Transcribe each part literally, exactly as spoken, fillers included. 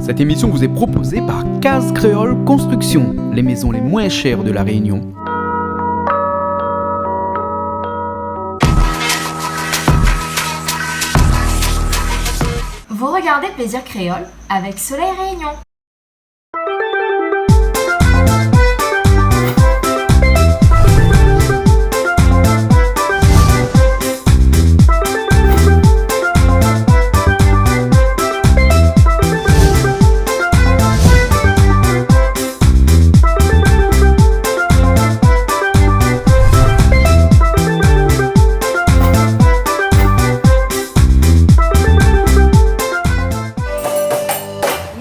Cette émission vous est proposée par Case Créole Construction, les maisons les moins chères de La Réunion. Vous regardez Plaisir Créole avec Soleil Réunion.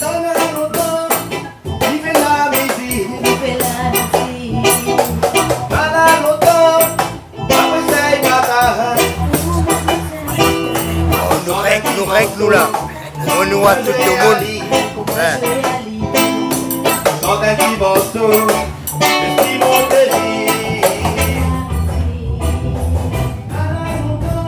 Nana lontan, viv la mizik. Viv la mizik. Nana lontan, aprésié baba. Oh, nou règ, nou règ, nou la. Nou, nou, a tout le moun. Hein. Shant in ti morso, fé mon plézir. Nana lontan,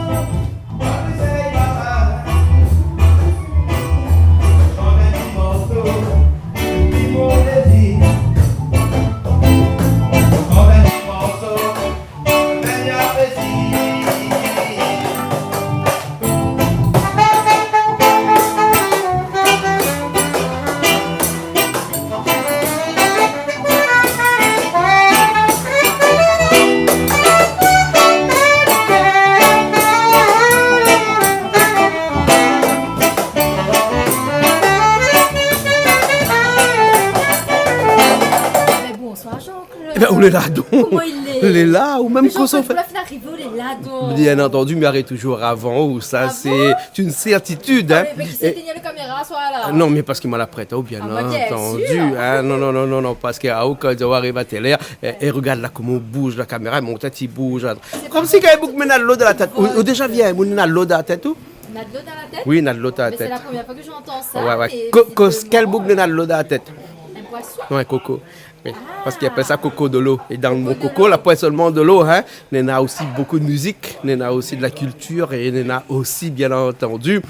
Bonsoir Jean-Claude. Ében, ou lé la donk. Koman i lé ? Ou lé la, ou mèm... Mé kosa ou fé ? Jean-Claude, ou la fine arivé, ou lé la donk. Bien entendu, mi ariv touzour avan ou, sa sé in sèrtitid, hein. Ah bon ? Ah, mé ki sa i étinn la kaméra, soi la ? Non, mé parske moin la prèt aou, bien entendu, hein. Ah, bien sir. Non, non, non, non, non, parske aou, kan ou ariv a tèl èr, é, é rogard la koman ou bouz la kaméra, mon tèt i bouz, hein. Sé pa... Konmsi kèl boug i mèt in dolo dan la tèt. Ou, ou déza vi in moun néna dolo dan la tèt, ou ? Néna dolo dan la tèt ? Oui, néna dolo dan la tèt. Mé sé la promièr foi ke j'antann sa, ouais, ouais. Mé ko-, ko-, kèl boug néna dolo dan la tèt ? In poison ? Non, in koko. Oui, parske i apèl sa koko dolo. É dan mon koko, la poin solman dolo, hein. Néna osi bonpé de mizik, néna osi de la kiltir é néna osi, bien entendu,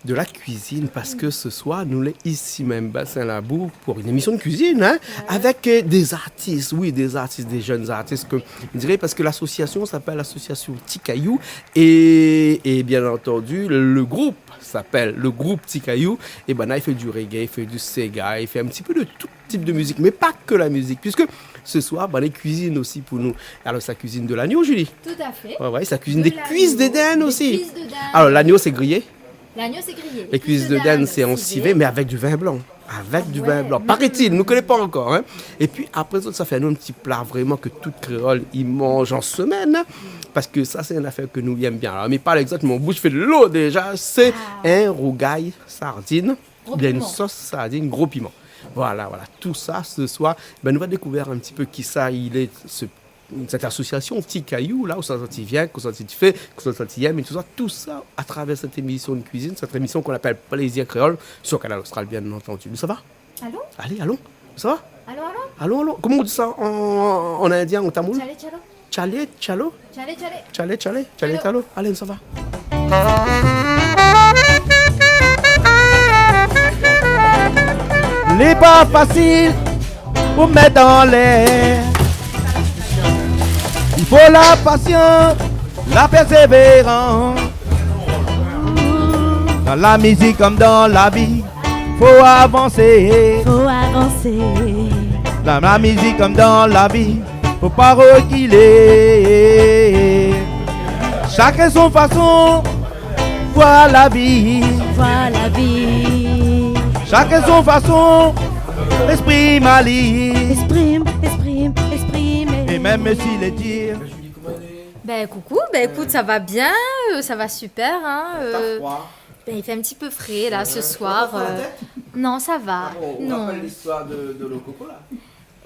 de la kuizine, parske se soir, nou lé isi mèm, Bassin Labou, pou in émision de kuizine, hein, avèk, euh, dé zartis, oui, dé zartis, dé jenn zartis, ke, mi diré, parske l'asosiasion i apèl l'asosiasion Ti Kayou, é, é bien entendu, le, le group i apèl le group Ti Kayou, é banna i fé du reggae, i fé du séga, i fé in ti pé de tout tip de mizik, mé pa ke la mizik, puiske se soir, banna i kuizine osi pou nou. Alor, sa kuizine de lagno, Julie ? Tout à fait. Ouais, ouais, sa kuizine dé kuis de dinn osi. De lagno. Dé kuis de dinn. Alor, lagno, sé griyé ? Lagno, sé griyé. Lé kuis de dinn, sé an sivé, mé avèk du vin blan. Avèk du vin blan. Ah ouais. Paré-t-il, nou koné pa ankor, hein. É pi apré, sa fé anou in ti pla vréman ke tout kréol i manz an semèn, hein, parske sa, sé in afèr ke nou i èm bien. Alor, mi parl avèk zot, mon boush i fé dolo déza, sé in rougay sardine. Gro piman. Oubien in sos sardine, gro piman. Voilà, voilà. Tout sa, se soir, bin, nou va dékouvèr in ti pé kisa i lé, se, sèt asosiasion Ti Kayou, la, ousa sa i vien, kosa sa i fé, kosa sa i èm, é tout sa, tout sa a travèr sèt émision de kuizine, sèt émision k'on apèl Plaisir Créole, sur Kanal Austral, bien entendu. Nou sava ? Alon ? Alé, alon. Sa va ? Alon, alon. Alon, alon. Koman i di sa an, an indien, an tamoul ? Tchalé, tchalo. Tchalé, tchalo. Tchalé, tchalé. Tchalé, tchalé, tchalé, tchalo. Alé, nou sava. Lé pa fasil pou mèt anlèr. I fo la pasians, la pèrsévérans. Dan la mizik konm dan la vi, fo avansé. Fo avansé. Dan la mizik konm dan la vi, fo pa rokilé. Shakinn son fason voir la vi. Voir la vi. Shakinn son fason èksprim ali. Èksprim, èksprim, èksprim. É mèm si lé dir. Ben, coucou. Ben, écoute, ça va bien, euh, ça va super, hein, euh. T'as froid ? Ben, il fait un petit peu frais, là, ce soir, euh. Euh, t'as froid dans la tête ? Non, ça va. Ah bon, on rappelle l'histoire de, de l'eau coco, là.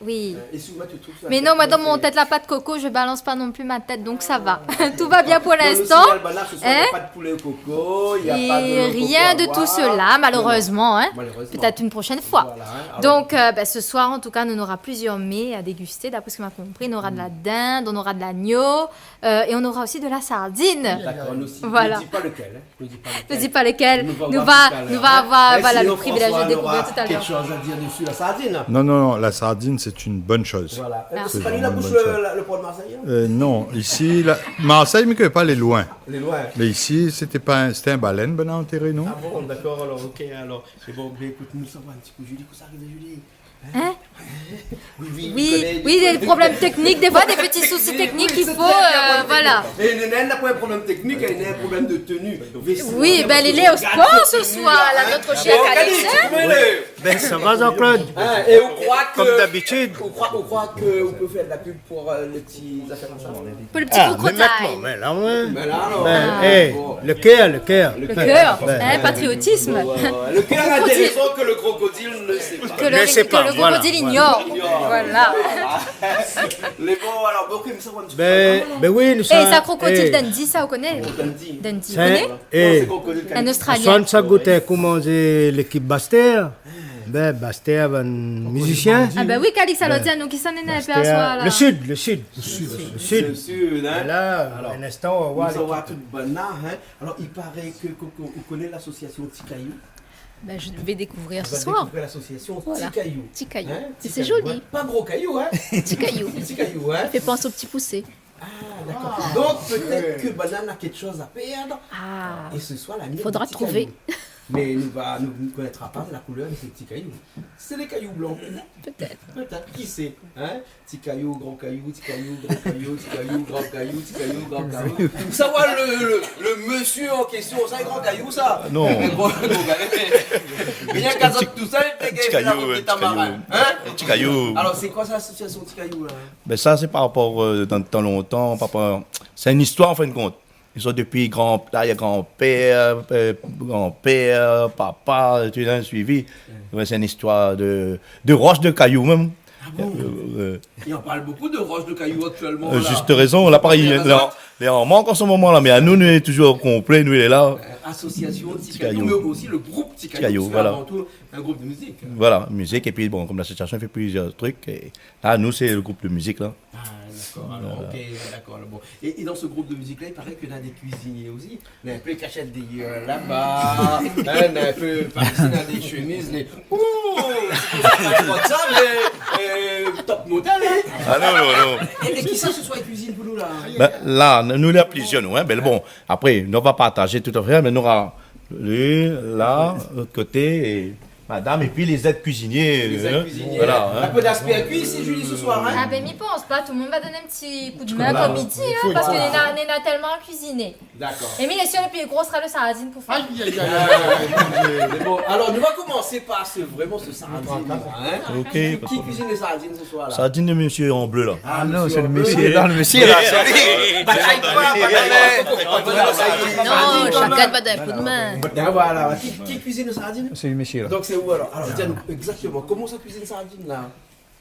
Oui. Euh, et si vous mettez tout ça... Mais non, moi, dans mon tête, la pâte coco, je balance pas non plus ma tête, donc ça va. Tout va bien pour l'instant. Dans le signal banane, ce soir, il n'y a pas de poulet au coco, il n'y a pas de coco à boire. Et rien de tout cela, malheureusement, hein. Non, non. Malheureusement. Peut-être une prochaine fois. Voilà, hein. Alors... Donc, euh, bah, ce soir, en tout cas, on aura plusieurs mets à déguster. D'après ce que m'a compris, on aura de la dinde, on aura de l'agneau, euh, et on aura aussi de la sardine. D'accord, nous aussi. Voilà. Ne dis pas lequel, hein. Ne dis pas lequel. Ne dis pas lequel. Nou va voir tout à l'heure, hein. Nou va avoir, voilà, le privilège de découvrir tout à l'heure. Eh, sinon, François, on aura quelque chose à dire dessus la sardine. Non, non, non, la sardine, c'est une bonne chose. Voilà. Euh, c'est pas lui la bouche, euh, la, le port de Marseille, hein ? Euh, non, ici, la, Marseille, mais que pas les loin. Les loin. Mais ici, c'était pas un, c'était un baleine, ben, enterré, non ? Ah bon, d'accord, alors, ok, alors. Mais bon, ben, écoute, nous, ça va un petit coup, Julie, que ça arrive, Julie. Hein ? Oui, oui, oui, il y a des problèmes techniques, des fois des petits soucis techniques, il faut, euh, voilà. Et Nénène n'a pas un problème technique, elle a un problème de tenue. Oui, ben, elle est au sport ce soir, là, notre cher Calixte. Ben, ça va, Jean-Claude ? Comme d'habitude. Hein, et on croit que, on croit que on peut faire de la pub pour, euh, les petits affaires comme ça. Pour le petit crocodile. Ah, mais maintenant, mais là, ouais. Ben, eh, le cœur, le cœur. Le cœur, hein, patriotisme. Ouais, ouais, ouais. Le cœur a des raisons que le crocodile ne sait pas. Que le, que le crocodile ignore. Ignore. Voilà. Mais bon, alors, bon, ok, mais ça va un petit peu. Ben, ben oui, nou... Eh, sa crocodile Dundee, sa, ou koné ? Dundee. Dundee, ou koné ? Non, sé crocodile Cali. An Ostralien. Swann sa gout koman sé lékip Bastèr. Ben, Bastèr, ben, mizisien. Ah ben oui, Calixte, alor, di anou, kisa néna in pé aswar la ? Le Sud, le Sud. Le Sud, hein. Voilà, in instan, nou va voir tout banna, hein. Alors, il paraît que, que, que vous connaissez l'association Ti Kayou. Ben, je vais découvrir ce soir. On va découvrir l'association Ti Kayou. Ti Kayou. Hein ? Ti Kayou. C'est joli. Pas gros caillou, hein ? Ti Kayou. Ti Kayou, hein ? Ça fait penser aux petits poussés. Ah, d'accord. Donc, peut-être que banna na quelque chose à perdre. Ah. Et ce soir, la mienne, faudra trouver. Mais nou va, nou, nou konétra pa la couleur de ces petits cailloux. C'est des cailloux blancs. Peut-être. Peut-être, qui sait, hein ? Ti kayou, gran kayou, ti kayou, gran kayou, ti kayou, gran kayou, ti kayou, gran kayou. Sa va, le, le, le monsieur en question, sa, gran kayou, sa ? Non. Bon, bon, ben, rien qu'à ça tout seul, t'es... Ti kayou, ti kayou. Hein ? Ti kayou. Alors, c'est quoi ça, l'association Ti Kayou, là ? Ben, sa, sé par rapor, euh, dan tan lontan, par rapor, sé in istwar, an fin de kont. Zot, dopi gran, la, na granpèr, euh, granpèr, papa, tout la suivi. Ouais, sé in istwar de, de rosh, de kayou mèm. Ah bon ? Euh, euh. Et on parle beaucoup de rosh, de kayou actuellement, là. Euh, juste raison, la, parèy, lé an mank an se moman la, mé anou, nou lé toujour konplé, nou lé la. Euh, association Ti Kayou, mais aussi le groupe Ti Kayou, parce que avant tout, un groupe de musique. Voilà, mizik, épi bon, kom lasosiasion i fé plizièr trik, é la, nou, sé le group de mizik la. Ah, d'accord, alors, ok, d'accord, alors, bon. Et, et dans ce groupe de musique-là, il paraît qu'il y a des cuisiniers aussi. Néna in pé kashèt dèrièr laba, hein, néna in pé par isi, néna dé shemiz, dé, ouh, sé pa sa, mé, euh, top modèle, hein. Ah non, non, non. Et, et kisa se soir i kuizine pou nou la ? Ben, la, nou lé plizièr, nou, hein. Ben, bon, apré, nou va partazé tout afèr, mé nou nora li, la, lot koté, é madam, épi lé zèd kuizinié, euh, voilà, hein. Les aides cuisinières. Un peu d'aspiragus ici, Julie, ce soir, hein ? Ah ben, mi pans pa, tout le monde va donner un petit coup de main comme il dit, hein, parce que néna, néna tèlman a kuiziné. D'accord. Émile, lé sir, le pli gro sra le sardine pou fé. Aïe, aïe, aïe, aïe, aïe, aïe. Mais bon, alors, on va commencer par ce, vraiment ce sardine, là, hein. Ok. Qui, qui cuisine les sardines ce soir, là ? Sardine de monsieur en bleu, là. Ah, non, sé le mésyé la, le mésyé la, sé li. Bataille quoi, bataille quoi ? Non, shakinn va donn in kou d'min. Ben voilà, qui, qui cuisine le sardine ? Sé le mésyé la. Donc c'est où alors ? Alors, dis-nous exactement, comment ça cuisine sardine là ?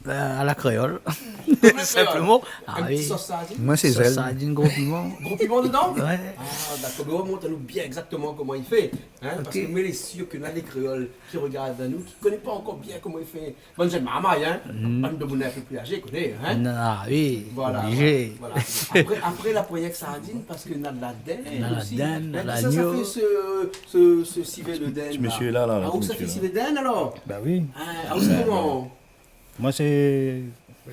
Ben, à la créole. Tout simplement. Ah oui. Une petite sauce sardine ? Moi, c'est zèl. Sauce sardine, gros piment. Gros piment dedans ? Ouais. Ah, d'accord. Mais remonte-nous bien exactement comment il fait. Hein, parce que moi, je suis sûr que là, les créoles qui regardent nous, qui connaissent pas encore bien comment il fait. Bann jenn marmay, hein. Bann demoun in pé pli azé, koné, hein. Ah oui, voilà, obligé. Voilà. Apré, apré, la poignée sardine, parce que na de la dinde aussi. Na la dinde, na lagno. Hein, kisa sa fé se, se, se sivé de dinde la ? Ti mésyé la, la, la, ti mésyé la. Ah, ou sa fé sivé dinde, alor ? Bah oui. Ah, ou sé koman ? Moi, c'est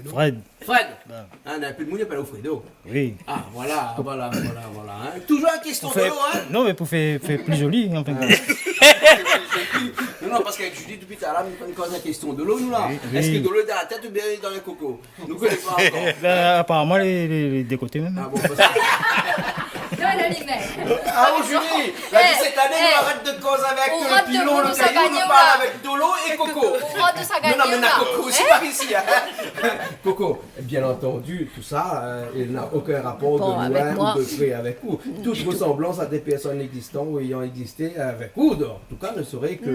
Fred. Fred ? Bah. Ah, na in pé demoun i apèl aou Fredo. Oui. Ah, voilà, voilà, voilà, voilà, hein. Toujours la question de l'eau, hein. Non, mais pour faire, faire plus joli, en fin de compte. Non, non, parce qu'avec Julie, depuis tout à l'heure, nou koz la question de l'eau, nou, là. Oui, oui. Est-ce que de l'eau est dans la tête ou bien dans les cocos ? Nou koné pa ankor. Ben, apparemment, les, les, les deux côtés même. Ah bon, parce que... Non, non, non, mais... Ah, oh, Julie, la di, cette année, nou arèt de koz avèk le pilon, le kayou, nou parl avèk de l'eau et coco. Ou rant sa gagné, la. Non, non, mais na coco aussi par ici, hein. Coco, bien entendu, tout ça, euh, il n'a aucun rapport de loin ou de près avec vous. Toute ressemblance à des personnes existantes ou ayant existé avec vous, en tout cas, ne serait que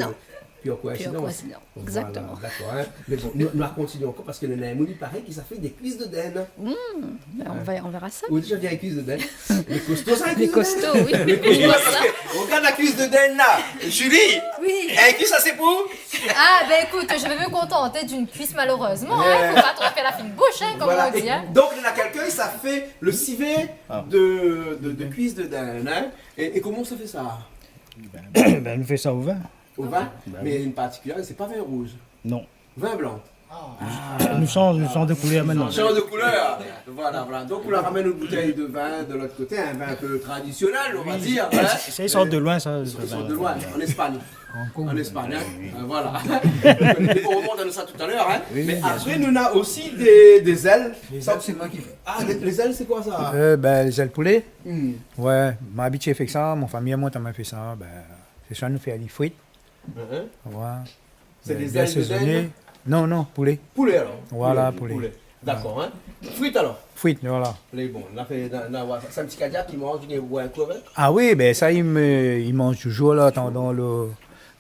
Pure coïncidence. Pure coïncidence, exactement. Voilà, d'accord, hein. Mais bon, nou, nou va kontinié ankor parske néna in moun i paré ke sa fé dé kuis de dinde. Hmm, ben, on va, on verra ça. Ou la déza vi in kuis de dinde ? Lé kosto, sa, in kuis de dinde ? Lé kosto, oui. Lé kosto, parske, regard la kuis de dinde la. Julie, oui, in kuis, sa sé pou ? Ah, ben, écoute, je vais me contenter d'une cuisse, malheureusement, hein. Ouais. Faut pas trop faire la fine bouche, hein, comme on dit, hein. Voilà. Et donc, la calcueil, ça fait le civet de, de, de cuisse de dinde, hein. Et, et comment ça fait ça ? Ben, ben, nou fé sa o vin. Au vin, mais une particularité, c'est pas vin rouge. Non. Vin blanc. Ah. Nou sanz, nou sanz de koulèr mintnan. Change de couleur. Voilà, voilà. Donc, on la ramène une bouteille de vin de l'autre côté, un vin un peu traditionnel, on va dire, hein. Sa i sort de loin, sa. Ils sortent de loin, en Espagne. En Espagne, hein. Euh, voilà. On remonte à ça tout à l'heure, hein. Mais après, nous, on a aussi des, des ailes. Les ailes, c'est moi qui fais. Ah, les, les ailes, c'est quoi ça ? Euh, ben, les ailes poulet. Hmm. Ouais, ma abitié fé sa, mon famiy amoin té la fé sa, ben, sé sa nou fé ali frit. Mhm. Voilà. C'est des ailes de dinde ? Bien asaisoné. Non, non, poulet. Poulet, alors. Voilà, poulet. Poulet. D'accord, hein. Frit, alors. Frit, voilà. Lé bon. La fé, la, la, voilà. C'est un petit kadiak qui mange, qui boit un coup avec. Ah oui, ben sa, i, i manz toujour, la, atandan lo,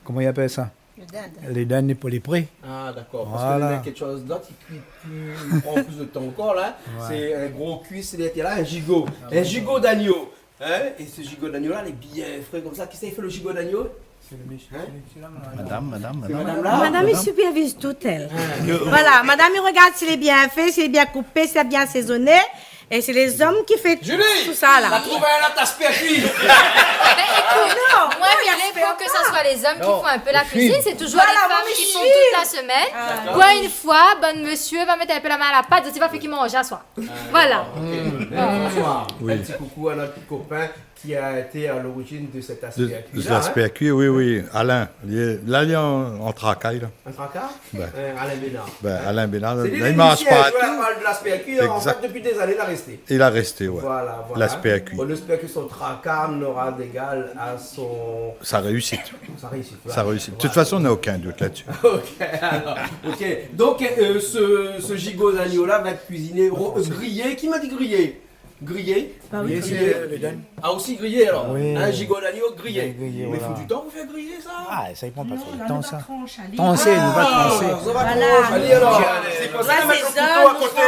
koman i apèl sa ? Le dinde. Le dinde pou lé pré. Ah, d'accord. Voilà. Parce que le mec, quelque chose d'autre, il cuit plus, il prend plus de temps encore, là. Ouais. C'est un gros cuisse, c'est-à-dire qu'il y a là un gigot. Ah, oui. Un gigot d'agneau. Hein ? Et ce gigot d'agneau-là, il est bien frais comme ça. Qui ça, il fait le gigot d'agneau ? C'est le monsieur, hein ? Madame, madame, madame. C'est madame-là ? Madame, i supervise tout, èl. Voilà, madame, i regard si lé bien fé, si lé bien koupé, si lé bien asaisoné. É sé lé zom ki fé tout sa la. Julie, t'as trouvé un autre aspect à cuire. Ben, écoute, non, moi, il faut que ça soit les hommes qui font un peu la cuisine. C'est toujours les femmes qui font toute la semaine. Pour une fois, bon monsieur va mettre un peu la main à la pâte, tu vas faire qui mange à soi. Voilà. Ah, ok. Bonsoir. Oui. Un petit coucou à notre copain qui a été à l'origine de cet aspect à cuire, hein. De, de l'aspect à cuire, oui, oui. Alain, li lé, la, li lé an, an traka, la. Un traka ? Ben. Euh, Alain Bénard. Ben, Alain Bénard, la, li marsh partou. C'est lui le musicien, je parle de l'aspect à cuire, en fait, depuis des années, il a resté. Exact. Il a resté, ouais. Voilà, voilà. L'aspect à cuire. On espère que son tracas n'aura d'égal à son... Sa réussite. Sa réussite, voilà. Sa réussite. De toute façon, on n'a aucun doute là-dessus. Ok, alors, ok. Donc, euh, ce, ce gigot d'agneau-là va être cuisiné, ro-, euh, grillé. Qui m'a dit grillé ? Grillé ? Bah oui, grillé. Grillé, c'est le dinde. Ah, aussi grillé, alors. Oui. Un gigot d'agneau grillé. Grillé, voilà. Mais il faut du temps pour faire griller ça. Ah, ça, il prend pas trop de temps, ça. Non, là, on va trancher, allez. Trancher, on va trancher. Ah, on va trancher, allez, alors. Voilà. C'est pour ça qu'on va mettre le couteau à côté.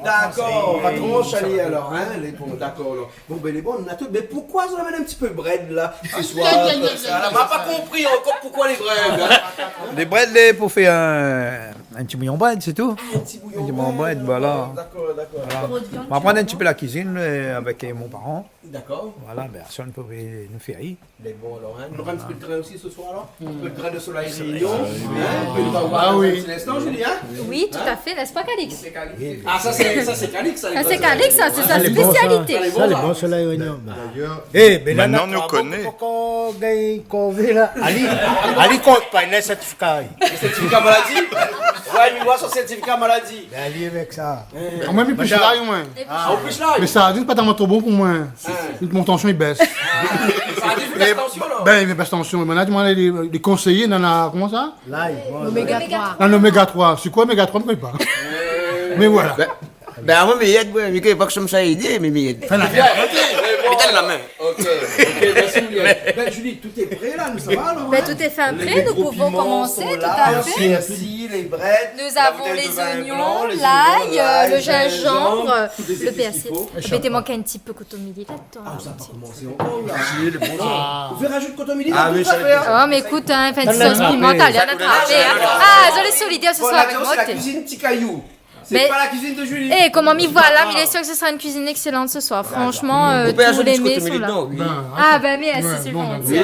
Là, c'est ça, on tranche, allez. D'accord, on va trancher, allez, alors, hein, les bons, d'accord, alors. Bon, ben, les bons, on a tout. Mais pourquoi on amène un petit peu de brèd, là, ce soir, comme ça, là ? On n'a pas compris encore pourquoi les brèdes, hein. Lé brèd, lé pou fé in, in ti bouyon brèd, sé tou. Ah, un petit bouillon de brède, voilà. D'accord, d'accord, d'accord. Voilà. Ma aprann in ti pé la kuizine, euh, avèk, euh, mon paran. D'accord. Voilà, ben, sa nou pé, nou fé ali. Mais bon, alors, hein, on aura un petit peu de grain aussi ce soir, alors. Un petit peu de grain de soleil Réunion. Hein, que nous va voir dans un petit instant, Julie, hein. Oui, tout à fait, n'est-ce pas, Calix ? Ah, ça, c'est, ça, c'est Calix, ça, ça, c'est sa spécialité. Ah, lé bon, sa. Sa, lé bon, sa, la Réunion. D'ailleurs, eh, ben, maintenant, nou koné. Pourquoi on gagne, qu'on veut, là ? Ali, ali kont pa, il a un certificat. Le certificat maladie ? Ouais, mais moi, son certificat maladie. Ben, ali avèk sa. Ah, moin, mi plis lay, moin. Ah, ou plis lay. Mé sardine pa tèlman tro bon pou moin. Ah. Mon tansion i bès. Ah, sardine i bès tansion, alor. Ben, i bès tansion. Mé la, di amoin, lé, lé konséyé, nana, koman sa ? Lay. L'oméga trois. Non, l'oméga trois. Sé koi, oméga trois, mi koné pa. Mé voilà. Ben, ben, amoin, mi èd, moin, mi koné pa kosa sa i di, mé mi èd. Fé la fèt. Mé donn la min. Ok, ok, merci, Julie. Ben, Julie, tout est prêt, là, nous, ça va, alors, hein ? Ben, tout est fait, prêt, nous pouvons commencer, tout à fait. Les gros piments sont là, le persil, les brèdes, la bouteille de vin blanc, les oignons, l'ail, euh, le gingembre, tout ce qu'il faut. Tout est fait. Mé té mank in ti pé kotomili ladan. Ah, nou la pa komansé ankor, la. Si, lé bon, sa. Ou vé rajout kotomili dan tout zafèr. Ah, mé ékout, hein, fé in ti sos piman, la bien atrapé, hein. Ah, zot lé solidèr ce soir avèk moin, té. Bon, la kuizine ti kayou. C'est pas la cuisine de Julie. Eh, koman mi voi la, mi lé sir ke ce sera une cuisine excellente ce soir. Franchement, euh, tous les mets sont là. Ah, ben, merci, c'est gentil.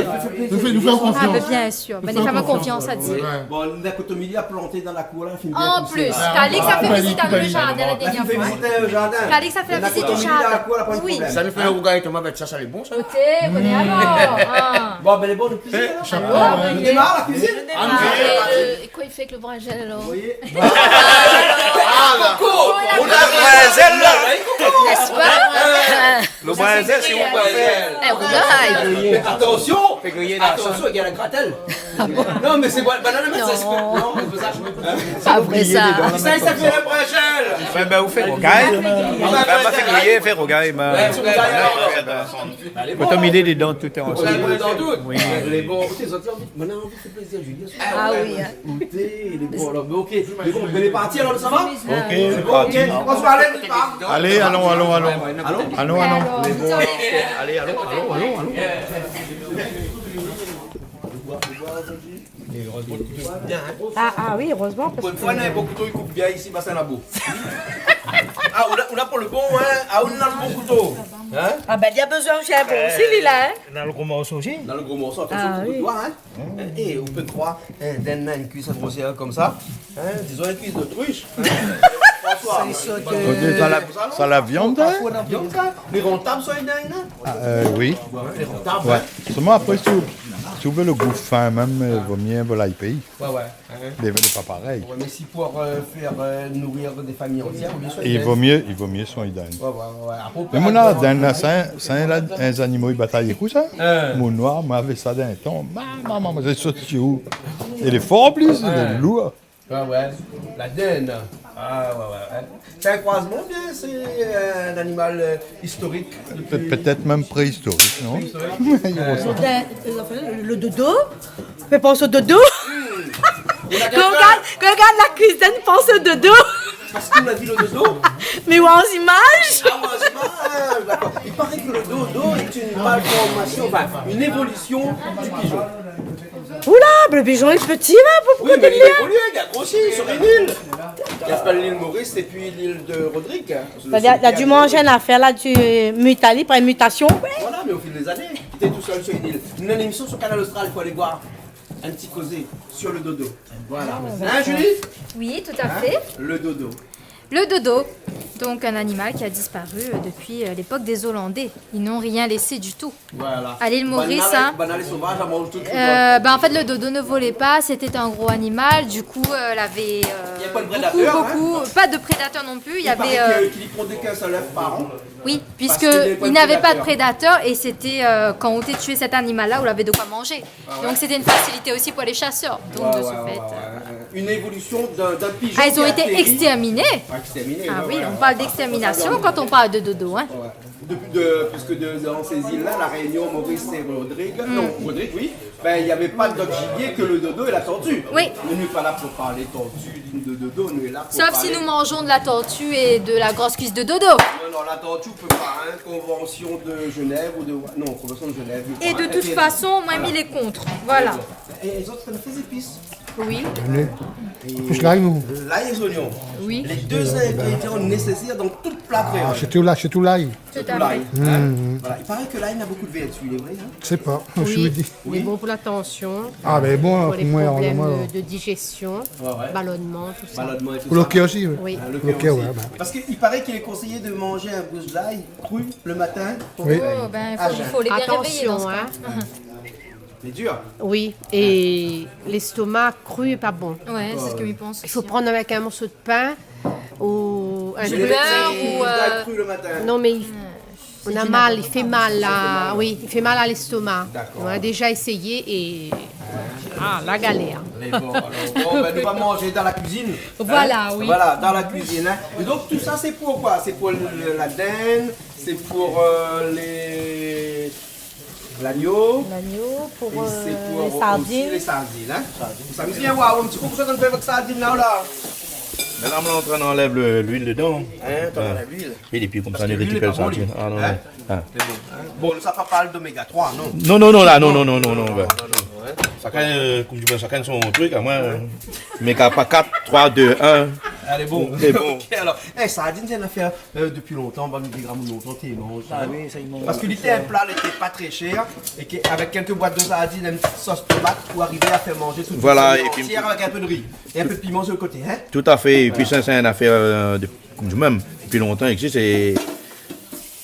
Nou fé, nou fé konfians. Ah, ben, bien sûr. Ben, nou fé konfians, sa di. Bon, la kotomili la planté dan la kour, la, fine bien pousé. En plus, Calix la fé vizit anou le jardin la dernière fois. Calix la fé vizit le jardin. Oui. Sa nou fé le rougay tomat avèk sa, sa lé bon, sa. Koté, koné alor, hein. Bon, ben, lé bon, nou kuizine, alor. Chapeau. Nou démar la kuizine. Ah, nou démar. Et, euh, et quoi il fait avec le brinjèl, alors ? Vous voyez ? Ah, la. Coco, on a le brinjèl, là. N'est-ce pas ? Le brinjèl, c'est mon brinjèl. Eh, rougay. Mais attention, attention, il y a la gratelle. Ah bon ? Non, mé sé pa, banane, mé sa, sé pa, non, sé pa sa. Hin ? Sa, apré sa. Sa, sa fé la proshèn. Bin, bin, ou fé rougay. Ah, bin, bin, ma fé griyé, fé rougay, ma. Ouais, fé rougay, alor. Alé, bon. Fo mèt dedan tout ansanm. Fo mèt dedan tout. Oui. Lé bon. Ékout, zot la anvi, moin la anvi fé plézir Julie. Ah oui, hin. Ékout, lé bon, alor, mé OK. Mé bon, lé parti, alor, sa va ? OK. Sé bon, OK. On se parle, on se parle. Alé, alon, alon, alon. Alon ? Alon, alon. Alé, alon, alon, alon, alon. Ah, ah oui, erèzman, parske... Pou in foi, néna in bon kouto, i koup bien isi, ba sa laba. Ah, ou la, ou la pou le bon, hin ? Ah, ou néna le bon kouto. Hin ? Ah bin, li la bezoin, sé in bon osi, li la, hin ? Néna le gro morso osi. Néna le gro morso, atansion, koup doi, hin. Ah oui. É, ou pé kroir, hin, dinn in kuis grosièr konmsa, hin, dizon in kuis d'otrush, hin. Fransoi, sa la, sa la viann, hin ? Viann, sa. Lé rantab, sa, in dinn, hin ? Ah, euh, oui. Ouais, lé rantab, hin. Solman apré, si ou, si ou vé le gou fin mèm, euh, vo myé volay péi. Ouais, ouais, hin. Lé, lé pa parèy. Ouais, mé si pou, euh, fé, euh, nouri dé famiy antièr, ou bien soign dinn. I vo myé, i vo myé soign dinn. Ouais, ouais, ouais, ouais. Apré, ou pé... Mé moin la, dinn la, sé in, sé in, la, in zanimo i batay ékout sa. Hin. Mon noir, moin lavé sa dan in tan. Ma, ma, ma, ma, sé sot si ou. É lé for an plis, lé lour. Ouais, ouais. La dinn. Ah, ouais, ouais, ouais. Sé in kroizman, oubien sé, euh, in animal, euh, istorik dopi... Pe-, pétèt mèm préistorik, non ? Préistorik. I ressanm. Euh, anfin, le, le dodo. Fé pans o dodo. Hmm. Kan ou gard, kan ou gard la kuizine, pans o dodo. Parske ou la vi le dodo ? Mé ouais, an zimaz. Ah, ouais, an zimaz, ah, dakor. I paré ke le dodo lé in malformasion, anfin, in évolision du pijon. Oula, le pijon lé pti, la, pou... Oui, mé li évolou, li la grosi, li sort in il. I apèl lil Moris épi lil de Rodrig, hin. Sétadir, li la di manz in nafèr la, di mutali, par in mutasion. Voilà, mé o fil dé zané, li té tousèl sir in il. Nou néna in émision sir Kanal Austral, i fo alé voir in ti kozé sir le dodo. Voilà. Ah, dakor. Hin, Julie ? Oui, tout à fait. Hin ? Le dodo. Le dodo, donc un animal qui a disparu, euh, depuis, euh, l'époque des Hollandais. Ils n'ont rien laissé du tout. Voilà. À l'île Maurice, hin. Banal, banal é sovaz, la manz tout, tout. Euh, ben, en fait, le dodo ne volait pas, c'était un gros animal, du coup, euh, il avait, euh, il y a pas de prédateur, beaucoup, beaucoup, pas de prédateur non plus, il y avait, euh... I paré ke, ke li pondé k'in sèl èf par an. Oui, puisque il n'avait pas de prédateur et c'était, euh, quand on tuait cet animal-là, on avait de quoi manger. Ah ouais. Donc c'était une facilité aussi pour les chasseurs. Donc de ce fait, euh, voilà. Ouais, ouais, ouais, ouais. Une évolution d'un, d'un pigeon qui a atterri. Ah, ils ont été exterminés. Exterminés, ouais, ouais, ouais. Ah oui, on parle d'extermination quand on parle de dodo, hein. Ouais, ouais. Depuis, de, puisque de, dans ces îles-là, La Réunion, Maurice et Rodrigue, non, Rodrigue, oui, ben, il y avait pas d'autre gibier que le dodo et la tortue. Oui. Nou lé pa la pou parl tortue, ni de dodo, nou lé la pou parl... Sauf si nous mangeons de la tortue et de la grosse cuisse de dodo. Non, non, la tortue, on peut pas, hein, convention de Genève ou de, non, convention de Genève, je crois. Et de toute façon, moin, mi lé kont. Voilà. É, é zot, zot i fé zépis. Oui. An plis, lay, non ? Lay é zoignon. Oui. Les deux ingrédients nécessaires dans tout plat créole. Ah, sirtou lay, sirtou lay. Tout à fait. Sirtou lay, hein. Voilà. I paré ke lay néna bonpé de vèrtu, lé vré, hein ? Mi koné pa, mi di. Oui. Lé bon pou la tansion, pou lé problèm de, de digestion, balonman, tout sa. Balonman é tout sa. Pou le kèr osi, oui. Oui. Pou le kèr osi. Parske i paré ke lé konséyé de manz in gous lay kru le matin pou révèy. Oh, ben, i fo, i fo lé bien révéyé dan se ka. Atansion, hein. Lé dir. Oui, é lestoma kru lé pa bon. Ouais, sé sak mi pans osi. I fo pran avèk in morso de pin ou in trik. Du beurre ou, euh... Lay kru le matin. Non, mé i, ou na mal, i fé mal, la. Oui, i fé mal a lestoma. Dakor. Nou la déza éséyé é, ah, la galèr. Mé bon, alor, bon, ben, nou va manz dan la kuizine. Hein ? Voilà, oui. Voilà, dan la kuizine, hein. É donk, tout sa, sé pou koi ? Sé pou le, le, la dinn, sé pou, euh, lé Lagno. Lagno, pou, euh, lé sardine. É sé pou, euh, osi lé sardine, hein. Sardine. Sa mi di, waw, in ti kou, kosa ou fé avèk sardine la, la ? Mé la, mi lé antrin anlèv le, luil dedan. Hein, ou anlèv luil. É pi konmsa, nou rékipèr sardine. Parske luil lé pa bon, li. Ah, non, non. Hein. Mé bon, hein. Bon, sa pa parl d'oméga trois, non ? Non, non, non, la, non, non, non, non, non, ouais. Non, non, hein. Shakinn, euh, konm di, shakinn son trik, amoin, euh, oméga kat, troi, dé, in. Alé, bon. Lé bon. OK, alor, eh, sardine, sé in nafèr Euh, dopi lontan, bann vié gramoun lontan té i manz sa. Ah oui, sa i manz. Parske li té in pla, li té pa tré shèr, é ke avèk kèlk boit de sardine, in ti sos tomat, ou arivé a fé manz tout in famiy antièr avèk in pé de ri é in pé de piman su le koté, hein ? Voilà, é pi tout à fait. É pi sa, sé in nafèr, euh, de, konm di mèm, dopi lontan i égzis, é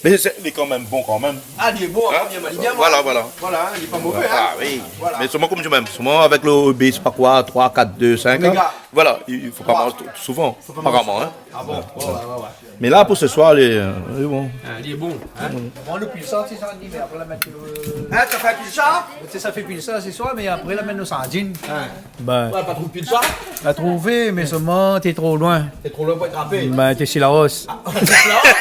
Mé sé, lé kan mèm bon kan mèm. Ah, li lé bon, hein ? Kan mèm, li lé bien, voilà, voilà. Voilà, hein, li lé pa mové, hein. Ah oui. Voilà. Mé solman, konm di mèm, solman avèk lo, bé, sé pa koi, troi, kat, dé, sink, hein. Voilà, i, i fo pa manz tro souvan, aparaman, hein. Fo pa manz. Ah bon ? Ouais, ouais, ouais, ouais. Mé la, pou se soir, lé, euh, lé bon. Ah, li lé bon, hein. Bon, lo pilchar, sé sa, mé apré la mèt, euh... Hein, sa fé pilchar ? Sé sa fé pilchar se soir, mé apré la mèt lo sardine. Hein. Bin. Ouais, pa trouv pilchar ? La trouvé, mé solman, té tro loin. Té tro loin pou atrapé. Bin, té Silaos. Ah, Silaos ?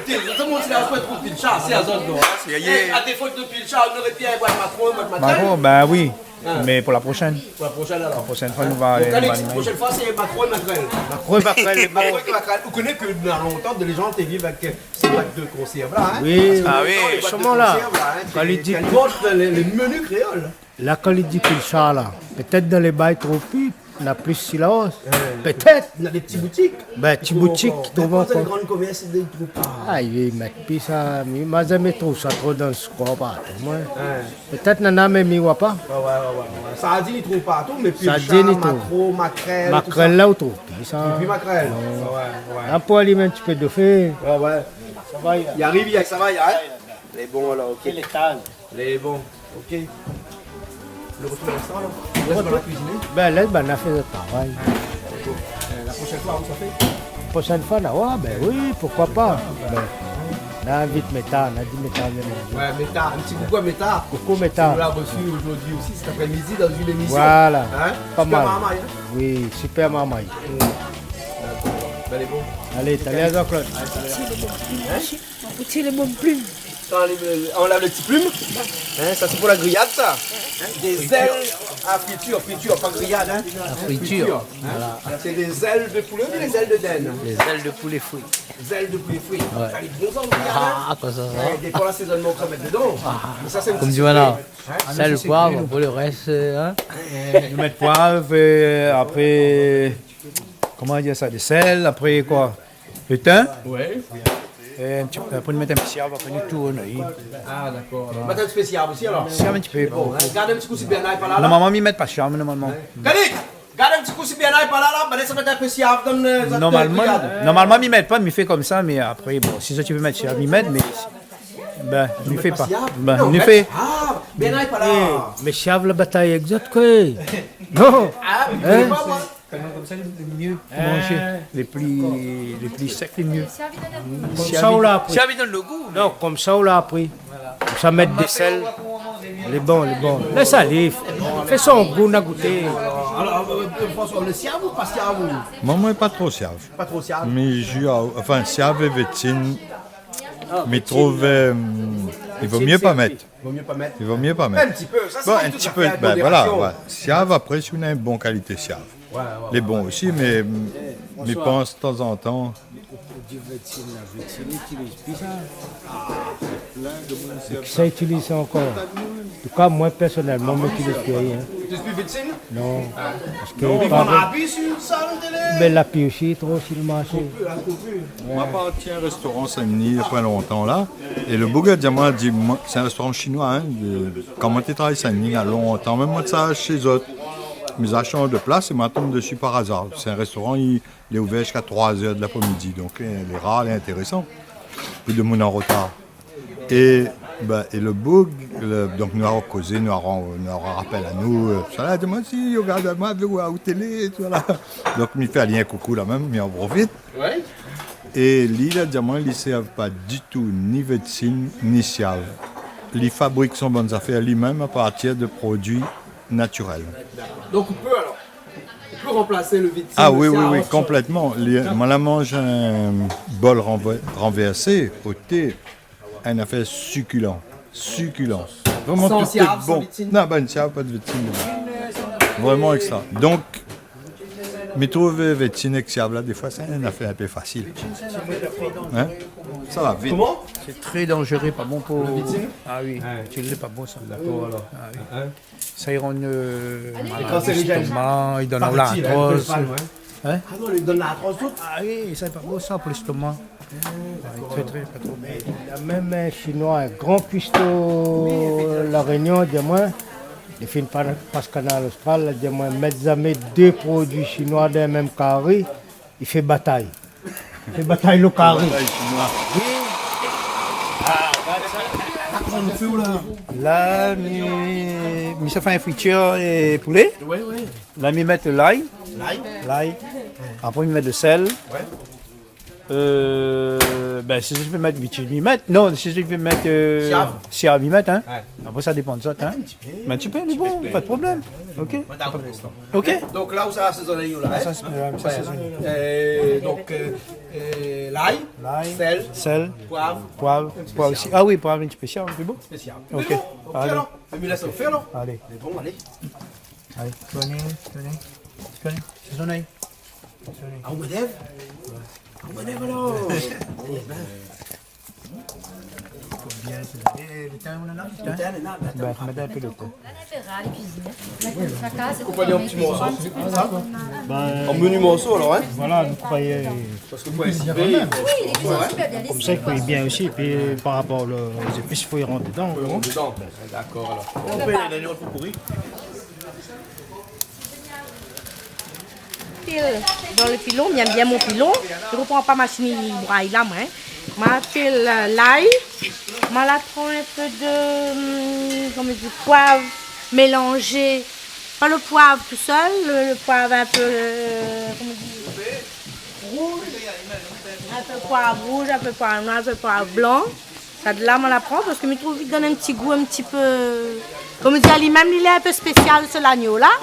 Té, tout moun Silaos pou trouv pilchar, sé azot, non, hein. Eh, a défo de pilchar, nou noré bien boir makro, boir makrèl. Makro, bin oui. Hein. Mé pou la proshèn. Pou la proshèn, alor. La proshèn foi, nou va, nou va alé. Donc, allez, la proshèn foi, sé makro é makrèl. Makro é makrèl, lé bon. Makro é makrèl. Ou koné ke dan lontan, dé zan té viv avèk, euh, sé bak de konsèrv la, hein ? Oui. Parske dan lontan, lé bak de konsèrv la, hein, té, té alimant lé, lé meni kréol. Ah oui, solman la. La, kan li di pilchar la, pétèt dan lé bay tropik, na plis Silaos. Ouais. Pétèt. Na dé ti boutik. Bin, ti boutik, i trouv ankor. Mé dan lé gran komèrs, i trouv pa. Ah, i mèt pi sa, mi, ma zamé trouv sa tro dan lo skor partou, moin. Ouais. Pétèt nana, mé mi oi pa. Ouais, ouais, ouais, ouais, ouais. Sardine, i trouv partou, mé pilchar, makro, makrèl, tousa. Sardine, i trouv. Makrèl la, ou trouv pi sa. Épi makrèl. Non. Ouais, ouais. La, pou alim in ti pé dofé. Ouais, ouais. Sa va, ya. I ariv, i sa va, ya, hein ? Lé bon, alor, OK. Lé bon. OK. Nou artrouv dan linstan, alor. Lès banna kuiziné. Bin, lès banna fé lo travay. Hein, dakor. Euh, la proshèn foi, ou sa fé ? Proshèn foi, na, ouais, bin oui, poukoi pa. Bin, na invit Meta, na di Meta vien manzé. Ouais, Meta, in ti koukou à Meta. Koukou, Meta. Ki nou la resi zordi osi, sèt aprémidi, dan in émisyon. Voilà. Hein ? Pa mal. Super Marmay, hein ? Oui, Super Marmay. Mm. Dakor. Bin, lé bon. Alé, talèr, Jean-Claude. Alé, talèr. Hein ? Ou tir lo bann plim. Sa, anlèv, anlèv lo ti plim. Hein, sa, sé pou la griyad, sa. Hein, dé zèl a fritir, fritir, pa griyad, hein. La fritir. Fritir, hein. Voilà. Sé dé zèl de poulé oubien dé zèl de dinn ? Dé zèl de poulé fri. Zèl de poulé fri. Ouais. Sa lé bon, sa, ou gard, hein. Ah, konmsa, sa. Ouais, dépan lasézonman ou sa mèt dedan. Ah. Mé sa, sé in ti sékré. Konm di, voilà. Hein ? Sèl, poiv, pou lo rès, euh, hein. Nou mèt poiv, euh, apré, koman dir sa, de sèl, apré koi ? Lo tin. Ouais. É in ti, apré nou mèt in pé siav, apré nou tourn, oui. Ah, dakor. Voilà. Mèt in ti pé siav osi, alor. Siav in ti pé. Bon, hein, gard in ti kou si Bernard lé pa la, la. Normalman, mi mèt pa siav, normalman. Ouais. Kanik, gard in ti kou si Bernard lé pa la, la, bin, sa mèt in pé siav dan, euh, zot, euh, griyad. Normalman, normalman, mi mèt pa, mi fé konmsa, mé apré, bon, si zot i vé mèt siav, mi mèt, mé, bin, mi fé pa. Mèt pa siav ? Bin, non, mi fé. Ah, Bernard lé pa la. Eh, mé siav la batay èk zot, koi. Non. Ah, mi koné pa, moin. Hein ? Tèlman konmsa, lé, lé myé pou manzé. Lé pli, lé pli sèk, lé myé. Konmsa ou la apri. Siav i done lo gou, mé... Non, konmsa ou la apri. Voilà. Konmsa, mèt de sèl. Lé bon, lé bon. Lès alé. Fé son gou, na gouté. Alor, euh, euh, François, ou lé siav ou pa siav, ou ? Moin, moin, pa tro siav. Pa tro siav. Mé ji a, anfin, siav é vétsin, mi trouv, euh, i vo myé pa mèt. Vo myé pa mèt. I vo myé pa mèt. In ti pé, sa, sé tout afèr modérasion. Bon, in ti pé, bin, voilà, ouais. Siav, apré, si ou na in bon kalité siav. Ouais, ouais, ouais. Lé bon osi, mé, mi pans tanzantan. Ou di vétsin, la vétsin i itiliz pi sa. Ah, plin de moun i sèrv pa. Mé kisa i itiliz sa ankor ? An tou ka, moin, pèrsonèlman, mi itiliz pi rien. Ou itiliz pi vétsin ? Non. Ah. Parske... Non, mé pa... Mé la pi osi, tro si lo marshé. Koupir, la koupir. Ouais. Moin la parti in réstoran Sin-Dni, i na pa lontan la. É lo boug la di amoin, la di, moin, sé in réstoran shinoi, hein, de, kan moin té travay Sin-Dni, na lontan, mèm moin té sa shé zot. Mé la shanj de plas é moin la tonm desi par azar. Sé in réstoran, i, lé ouvèr ziska troi zèr de laprémidi. Donk, euh, lé rar, lé intérésan. Pli de moun an rotar. É, bin, é lo boug, lo, donk nou la kozé, nou la ran-, nou la rapèl anou, euh, tousala, la di amoin, si, ou gard amoin, ou, ou télé, tousala. Donk, mi fé ali in koukou la mèm, mi an profit. Ouais. É li, la di amoin, li sèrv pa ditou ni vétsin, ni siav. Li fabrik son bann zafèr li mèm a partir de produi natirèl. Donk, ou pé alor, ou pé ranplas lo vétsin, lo siav, ot shoz. Ah oui, oui, oui, konplètman. Li, moin la manz in bol ranvè-, ranvèrsé, oté, in afèr sikilan. Sikilan. Vréman, tout lé bon. San siav, san vétsin ? Non, bin, siav, pa de vétsin dedan. Vréman èk sa. Donk, mi trouv, euh, vétsin èk siav la, défoi, sé in afèr in pé fasil. Hein ? Sa va vit. Koman ? Sé tré danzéré, pa bon pou... Lo vétsin ? Ah oui, ouais. Sé pa bon, sa. Dakor, alor. Ah oui. Hein ? Sa i rann, euh, malad léstoma, i done lartroz. Kansérigèn. Paraît-il, hein, i pèz pa, non, hein ? Hein ? Ah non, i done lartroz tout. Ah oui, sa lé pa bon, sa, pou léstoma. Ah, dakor. Tré, tré, pa tro bon. Mé na mèm in Shinoi, in gran kuisto La Rényon, i di amoin, li fine pa-, pas Kanal Austral, la di amoin, mèt zamé dé produi shinoi dan mèm kari, i fé batay. Fé batay lo kari. Batay shinoi. Oui. La, mi, mi sa fé in fritir é poulé. Ouais, ouais. La, mi mèt lay. Lay. Lay. Apré, mi mèt lo sèl. Ouais. Euh, bin, si zot i vé mèt vitsin, mi mèt. Non, si zot i vé mèt, euh, siav, siav, mi mèt, hein. Ouais. Apré, sa i dépan de zot, hein. Mé in ti pé, lé bon, pa de problèm. Ok. Ouais, dakor. Ok. Donk la, ou sa asézone la, hein ? Sa, sé, euh, sa, ouais, asézone. Euh, donk, euh, euh, lay, lay, sèl, sèl, poiv, poiv, in ti pé poiv osi. Siav. Ah oui, poiv, in ti pé siav, sé bon. Spésial. Ok. Mé bon, ok, alor. Alé. Mé mi lès fé, alor. Alé. Mé bon, alé. Alé, tourn, tourn. Tourn. Sézoné. Sézoné. Ah, ou manèv ? Ouais. Ah, ou manèv, alor. Eh bin. Fo bien sézoné. Eh, lo tin, ou néna lo tin ? Lo tin, néna, lo tin. Bin, mèt in pé lo tin. Koup ali an ti morso, sé sa ? Bin, an mini morso, alor, hein ? Voilà, nou koup, euh, parske pou in sipé, konmsa, i kui bien osi. Épi, par rapor lo, lé zépis, fo i rant dedan, non ? Dedan. Dakor, alor. Ou pé, néna in ot pou kouri. Pil dan lo pilon, mi yèm bien mon pilon. Mi pran pa mashine i bray la, moin. Ma pil, euh, lay. Ma la pran in pé de, hum, koman i di, poiv mélanzé. Pa lo poiv tousèl, lo, lo poiv in pé, euh, koman i di, rouz. In pé poiv rouz, in pé poiv noir, in pé poiv blan. Sa de la, moin la pran parske mi trouv i donn in ti gou, in ti pé, koman i di, ali mèm, li lé in pé spésial, se lagno la.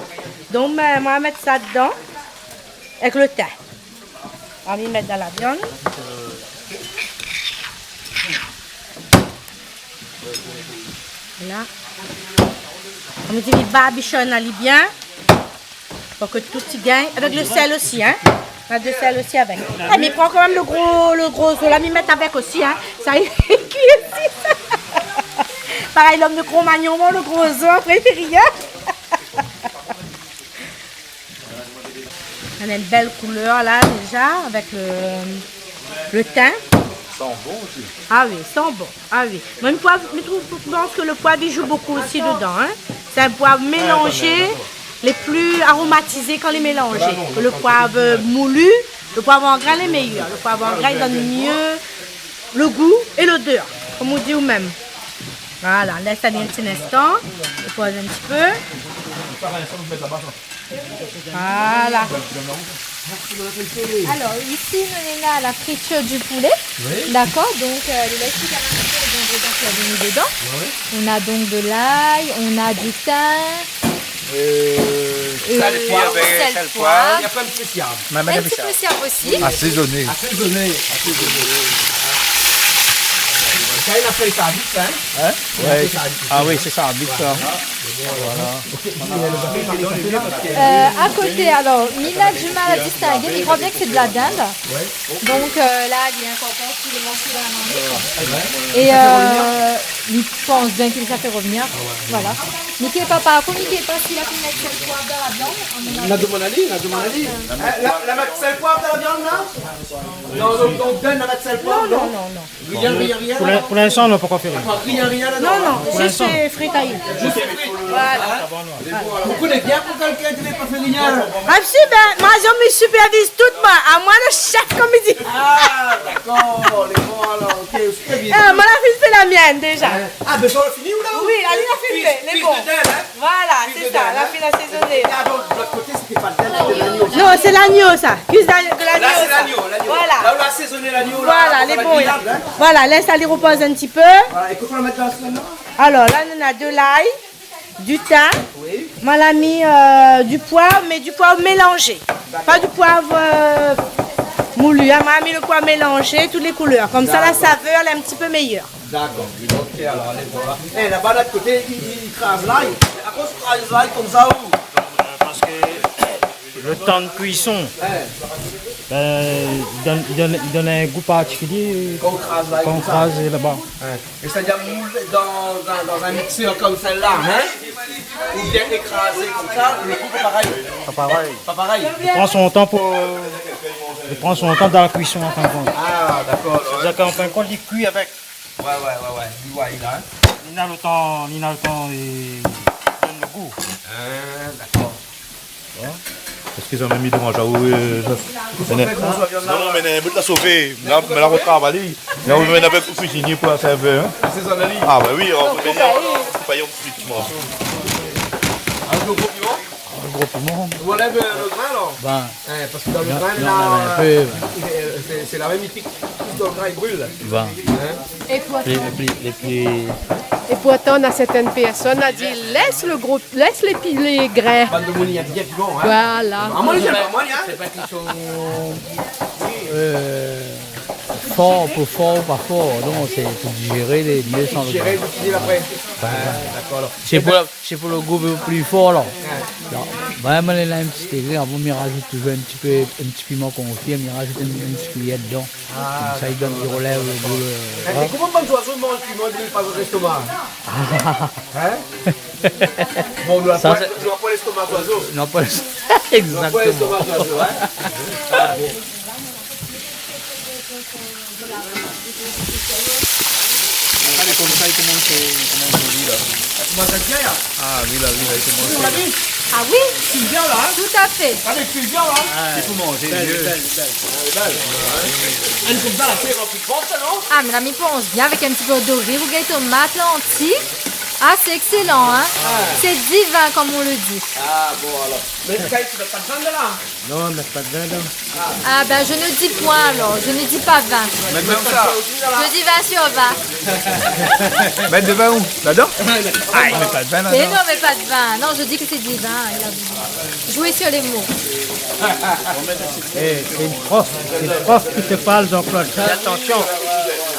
Donk, bin, moin la mèt sa dedan, avèk lo tin. Moin la mèt dan la viann. Voilà. Koman i di, mi barbishonn ali bien. Pou ke tout i gingn, avèk lo sèl osi, hein. Na de sèl osi avèk. Eh, mi pran kanmèm lo gro, lo gro zo la, mi mèt avèk osi, hein. Sa i kui osi. Parèy lom de Cro-Magnon, moin, lo gro zo, apré, i fé rien. Néna in bèl koulèr la, déza, avèk lo, lo tin. San bon osi. Ah oui, san bon. Ah oui. Mé lo poiv, mi trouv, mi pans ke lo poiv i zoué bonpé osi dedan, hein. Sé in poiv mélanzé, lé pli aromatizé kan lé mélanzé. Lo poiv, euh, moulu, lo poiv an grin lé méyèr. Lo poiv an grin i donn myé lo gou é lodèr, kom ou di ou mèm. Voilà, lès ali in ti linstan, i poz in ti pé. Voilà. Alor, isi, nou néna la fritir di poulé. Oui. Dakor, donk, euh, lé lès kanmèm in pé d'ingrédian ke nou néna dedan. Oui, oui. Nou na donk de lay, nou na di tin. Euh, sèl, poiv, sèl, poiv. Néna pa in ti pé siav. In ti pé siav osi. Asézoné. Asézoné, asézoné. Sa, i fé sa vit, hein. Hein ? Ouais. I fé sa vit. Ah oui, sé sa, vit, sa. Voilà. Voilà. Euh, a koté, alor, mi na di mal a distingué, mi kroi bien ke sé de la dind. Donk, euh, la, li lé ankor pa tout lo morso dan la marmit. É, euh, mi pans bien ke sa i fé revnir. Voilà. Miké pa, par kont, Miké pa si la fine mèt sèl poiv dan la viann. Na domann ali, na domann ali. Euh, la, la mèt sèl poiv dan la viann, la ? Non, non, non, la mèt sèl poiv, non ? Non, non, non. Rien, rien, rien, pou l'in-, pou l'instan, nou la pankor fé rien. Dakor, rien, rien ladan. Non, non, pou l'instan. Zis fé frit ali. Zis frit. Voilà. Voilà. Ou koné bien pou kèlkin i vé pa fé rien. Ah, si, bin, moin, mi sipèrviz tout, moin. Amoin lo shèf, kom i di. Ah, dakor, lé bon, alor, ok, ou sipèrviz. Ah, moin la fine fé la mienne, déza. Hein ? Ah, bin, sa, ou la fini, ou la ? Oui, ali la fine fé, lé bon. Kui, kui dedan, hein ? Voilà, sé sa, la fine asézoné. Ah, donk, de l'ot koté, sété pa de dind, sété lagno. Non, sé lagno, sa. Kui de, de lagno, sa. La, sé lagno, lagno. Voilà. La, ou la asézoné lagno, la, voilà, lé bon, la. Voilà, lès ali ropoz in ti pé. Voilà, é kosa ou va mèt la, mintnan ? Alor, la, nou na de lay, di tin. Oui. Moin la mi, euh, di poiv, mé di poiv mélanzé. Dakor. Pa di poiv, euh, moulu, hein. Moin la mi lo poiv mélanzé, tout lé koulèr. Konmsa, la savèr, lé in ti pé méyèr. Dakor. Dakor. Ok, alor, alé, voilà. Eh, laba, de l'ot koté, i, i, i kraz lay. Akoz i kraz lay konmsa, ou ? Euh, parske lo tan de kuison, hein, bin, i donn, i donn, i donn in gou partikilié kan ou kraz lay konmsa. Kan ou kraz laba. Hein. É sétadir moul dan, dan, dan in miksèr konm sèl-la, hein ? Oubien ékrazé konmsa, lo gou pa parèy. Pa parèy. Pa parèy. I pran son tan pou, i pran son tan dan la kuison, an fin de kont. Ah, dakor, ouais. Sétadir an fin de kont, li kui avèk. Ouais, ouais, ouais, ouais. Li, ouais, li la, hein. Li na lo tan, li na lo tan, é, donn lo gou. Ah, dakor. Hein ? Èske sa mèm i déranz aou, euh, sa ? Non, non, mé néna in bout la sové. La, mé la, ou travay. La, ou mèm avèk le kuizinié pou la sèrvèr, hein ? Ah, ben oui, on peut venir. Sé pa in ti piman. In gro piman ? In gro piman. Ou anlèv, euh, le grin, alor ? Ben, eh, parske dan le grin, la, in pé, euh, sé, sé la mèm étik. Tout le grin i bril. Ben. Hein ? É pou... Lé, lé pli, lé pli... É pourtan, na sèrtin pèrsone la di, lès le gro, lès lé pi-, lé grin. Bann demoun i èm bien piman, hein ? Voilà. Ah, moin, mi èm pa, moin, hein. Sé pa késtion, euh, for, pou for ou pa for. Non, sé pou digéré lé mié san le grin. Digéré, pou digéré apré. Ben, dakor, alor. Sé pou la, sé pou le gou pli for, la. Ouais. Non. Ben, moin, la, in ti égré, avan, mi razout touzour in ti pé, in ti piman konfirm, mi razout in, in ti kuiyèr dedan. Ah, dakor. Konmsa, i done, i relèv le gou, le... Eh, mé koman bann zoizo i manz piman, i bril pa zot lèstoma ? Hein ? Bon, nou la pa, sé, nou la pa lèstoma zoizo. Non, pa lès-, exactement. Nou la pa lèstoma zoizo, hein ? Ah, bon. Alé, konmsa, i komans, i komans bouyi, la. I komans bien, la. Ah oui, la, oui, la, i komans. Ou la vi ? Ah oui. Kuit bien, la, hein ? Tout à fait. Alé, kuit bien, la. Ah, i fo manzé, bèl, vié. Bèl, bèl. Ah, bèl. Èl konmsa, la, sé ranpli de fors, sa, non ? Ah, mé la, mi pans bien avèk in ti pé d'dori, rougay tomat, lanti. Ah, c'est excellent, hein ? Ah. C'est divin, comme on le dit. Ah, bon, alor. Mé Kaliks, ou mèt pa de vin dedan, la ? Non, mèt pa de vin dedan. Ah ben, je ne dis point alors, je ne dis pas vingt. Mèt vin ousa ? Je dis vingt sur vingt. Mèt de vin ousa ? Ladan ? Ah, i mèt pa de vin ladan. Mais non, mais pas de vin. Non, je dis que c'est divin, il a voulu jouer sur les mots. Eh, c'est une prof, c'est une prof qui te parle, Jean-Claude. Fais attention.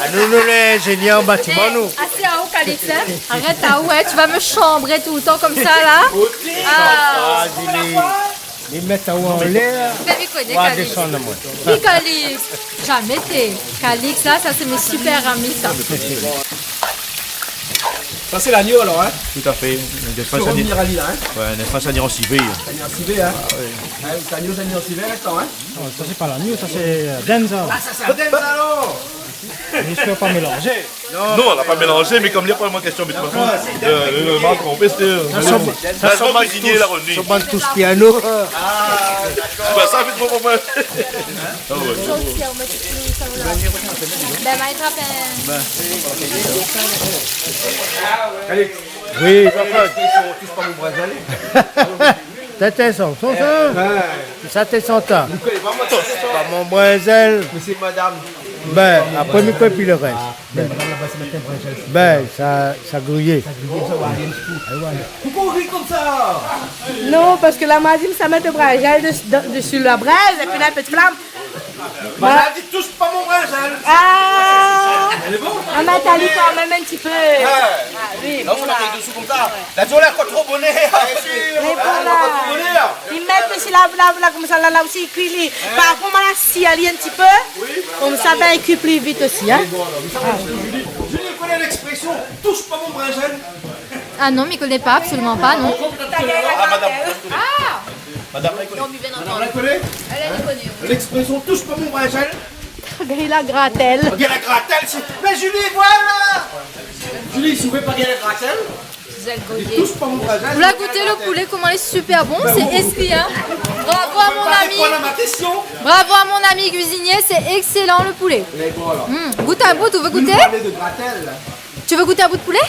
Ah, nou, nou lé ingénieur bâtiment, nou. Eh, asé aou, Kaliks, hein ? Arèt aou, ouais, tu vas me chambrer tout le temps comme ça, là. Ah. Ah, Julie. Li mèt aou anlèr. Mé mi koné Kaliks. Ou va désann amoin. Ki Kaliks ? Zamé té. Kaliks, sa, sa sé mé super ami, sa. Sa sé lagno, alor, hein ? Tout à fait. Dé foi, sa i revnir ali, la, hein ? Ouais, dé foi, sa i revnir an sivé. Sa i revnir an sivé, hein ? Ah, ouais. Hein, lagno, sa i revnir an sivé, mintnan, hein ? Non, sa sé pa lagno, sa sé, euh, dinde, sa. Ah, sa sé dinde, alor. Zis pa mélanzé. Non, la pa mélanzé, mé kom li la pa vréman késtion, mé de tout fason, euh, le, le, Marc, on peut se, sa son, sa son bann tous, la revni. Son bann tous piano. Ah, dakor. Bah, sa i fé tro pou moin. Ah ouais. Ben, ma trap in. Alé. Oui, Jean-Claude. Toush pa mon brinzèl. Sa té son, son, sa. Eh, ouais. Sa té son tan. Toush pa mon brinzèl. Mé sé madam. Ben, apré, mi koné pi le rès. Ah, ben, madam, laba, sé mèt in brinzèl. Ben, sa, sa griyé. Sa griyé, sa, ouais, in ti kou. Ah, ouais. Poukosa ou ri konmsa ? Non, parske la madam, sa mèt in brinzèl de, de, dési la brèz, épi la, in pé de flam. Madam la di, toush pa mon brinzèl. Ah. Lé bon ? Ou mèt ali kan mèm in ti pé. Ouais. Ah oui, bon, la, la di, ou lé ankor tro bonèr. Mé voilà. Ankor tro bonèr. I mèt osi la, la, la, konmsa, la, la osi, i kui, li. Parfoi, ma la si ali in ti pé. Oui. Konmsa, ben, i kui pli vit osi, hein. Julie, Julie, ou koné lèksprésion, toush pa mon brinzèl ? Ah non, mi koné pa, absoliman pa, non. Ah, madam. Ah. Madam, madam la koné ? Èl, èl i koné, oui. Lèksprésion toush pa mon brinzèl. Gingn la gratèl. Gingn la gratèl, sé, mé Julie, voilà. Julie, si ou vé pa gingn la gratèl, toush pa mon brinzèl. Vous la goûté le poulet, comment il est super bon, c'est exquis, hein. Bravo à mon ami. Bravo à mon ami cuisinier, c'est excellent le poulet. Mé bon, alor. Hmm, goûte un bout, tu veux goûter ? Nou parl de gratèl. Tu veux goûter un bout de poulet ?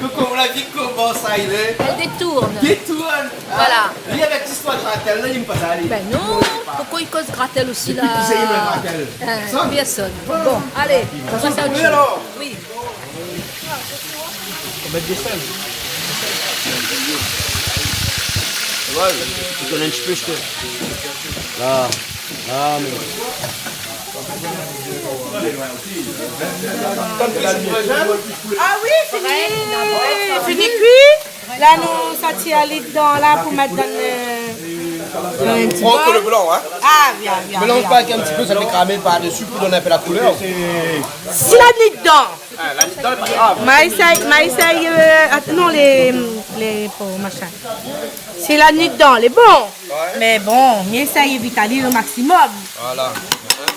Koko, ou la vi koman sa i lé ? Èl détourn. Détourn. Voilà. Ah, li, avèk listoir gratèl la, li èm pa sa, li. Ben non, poukosa i koz gratèl osi, la ? Kisa i èm gratèl ? Euh, sa ? Pèrsone. Bon, alé. Sa sé le poulet, alor ? Oui. Ou mèt dé sèl. Ouais, ou done in ti pé, je te... La, la, mé Ah oui, fini. Fini kui. La, nou sort ali dedan la pou mèt dan, euh, dan in ti bol. Prends que le blanc, hein. Ah, bien, bien, bien. Mélanz pa avèk in ti pé, sa i fé kramé par dési pou done in pé la koulèr. Si la ni dedan. Ah, la ni dedan, lé pa grav. Ma éséy, ma éséy, euh, at-, non, lé, lé, pou machin. Si la ni dedan, lé bon. Ouais. Mé bon, mi éséy évit ali le maximum. Voilà.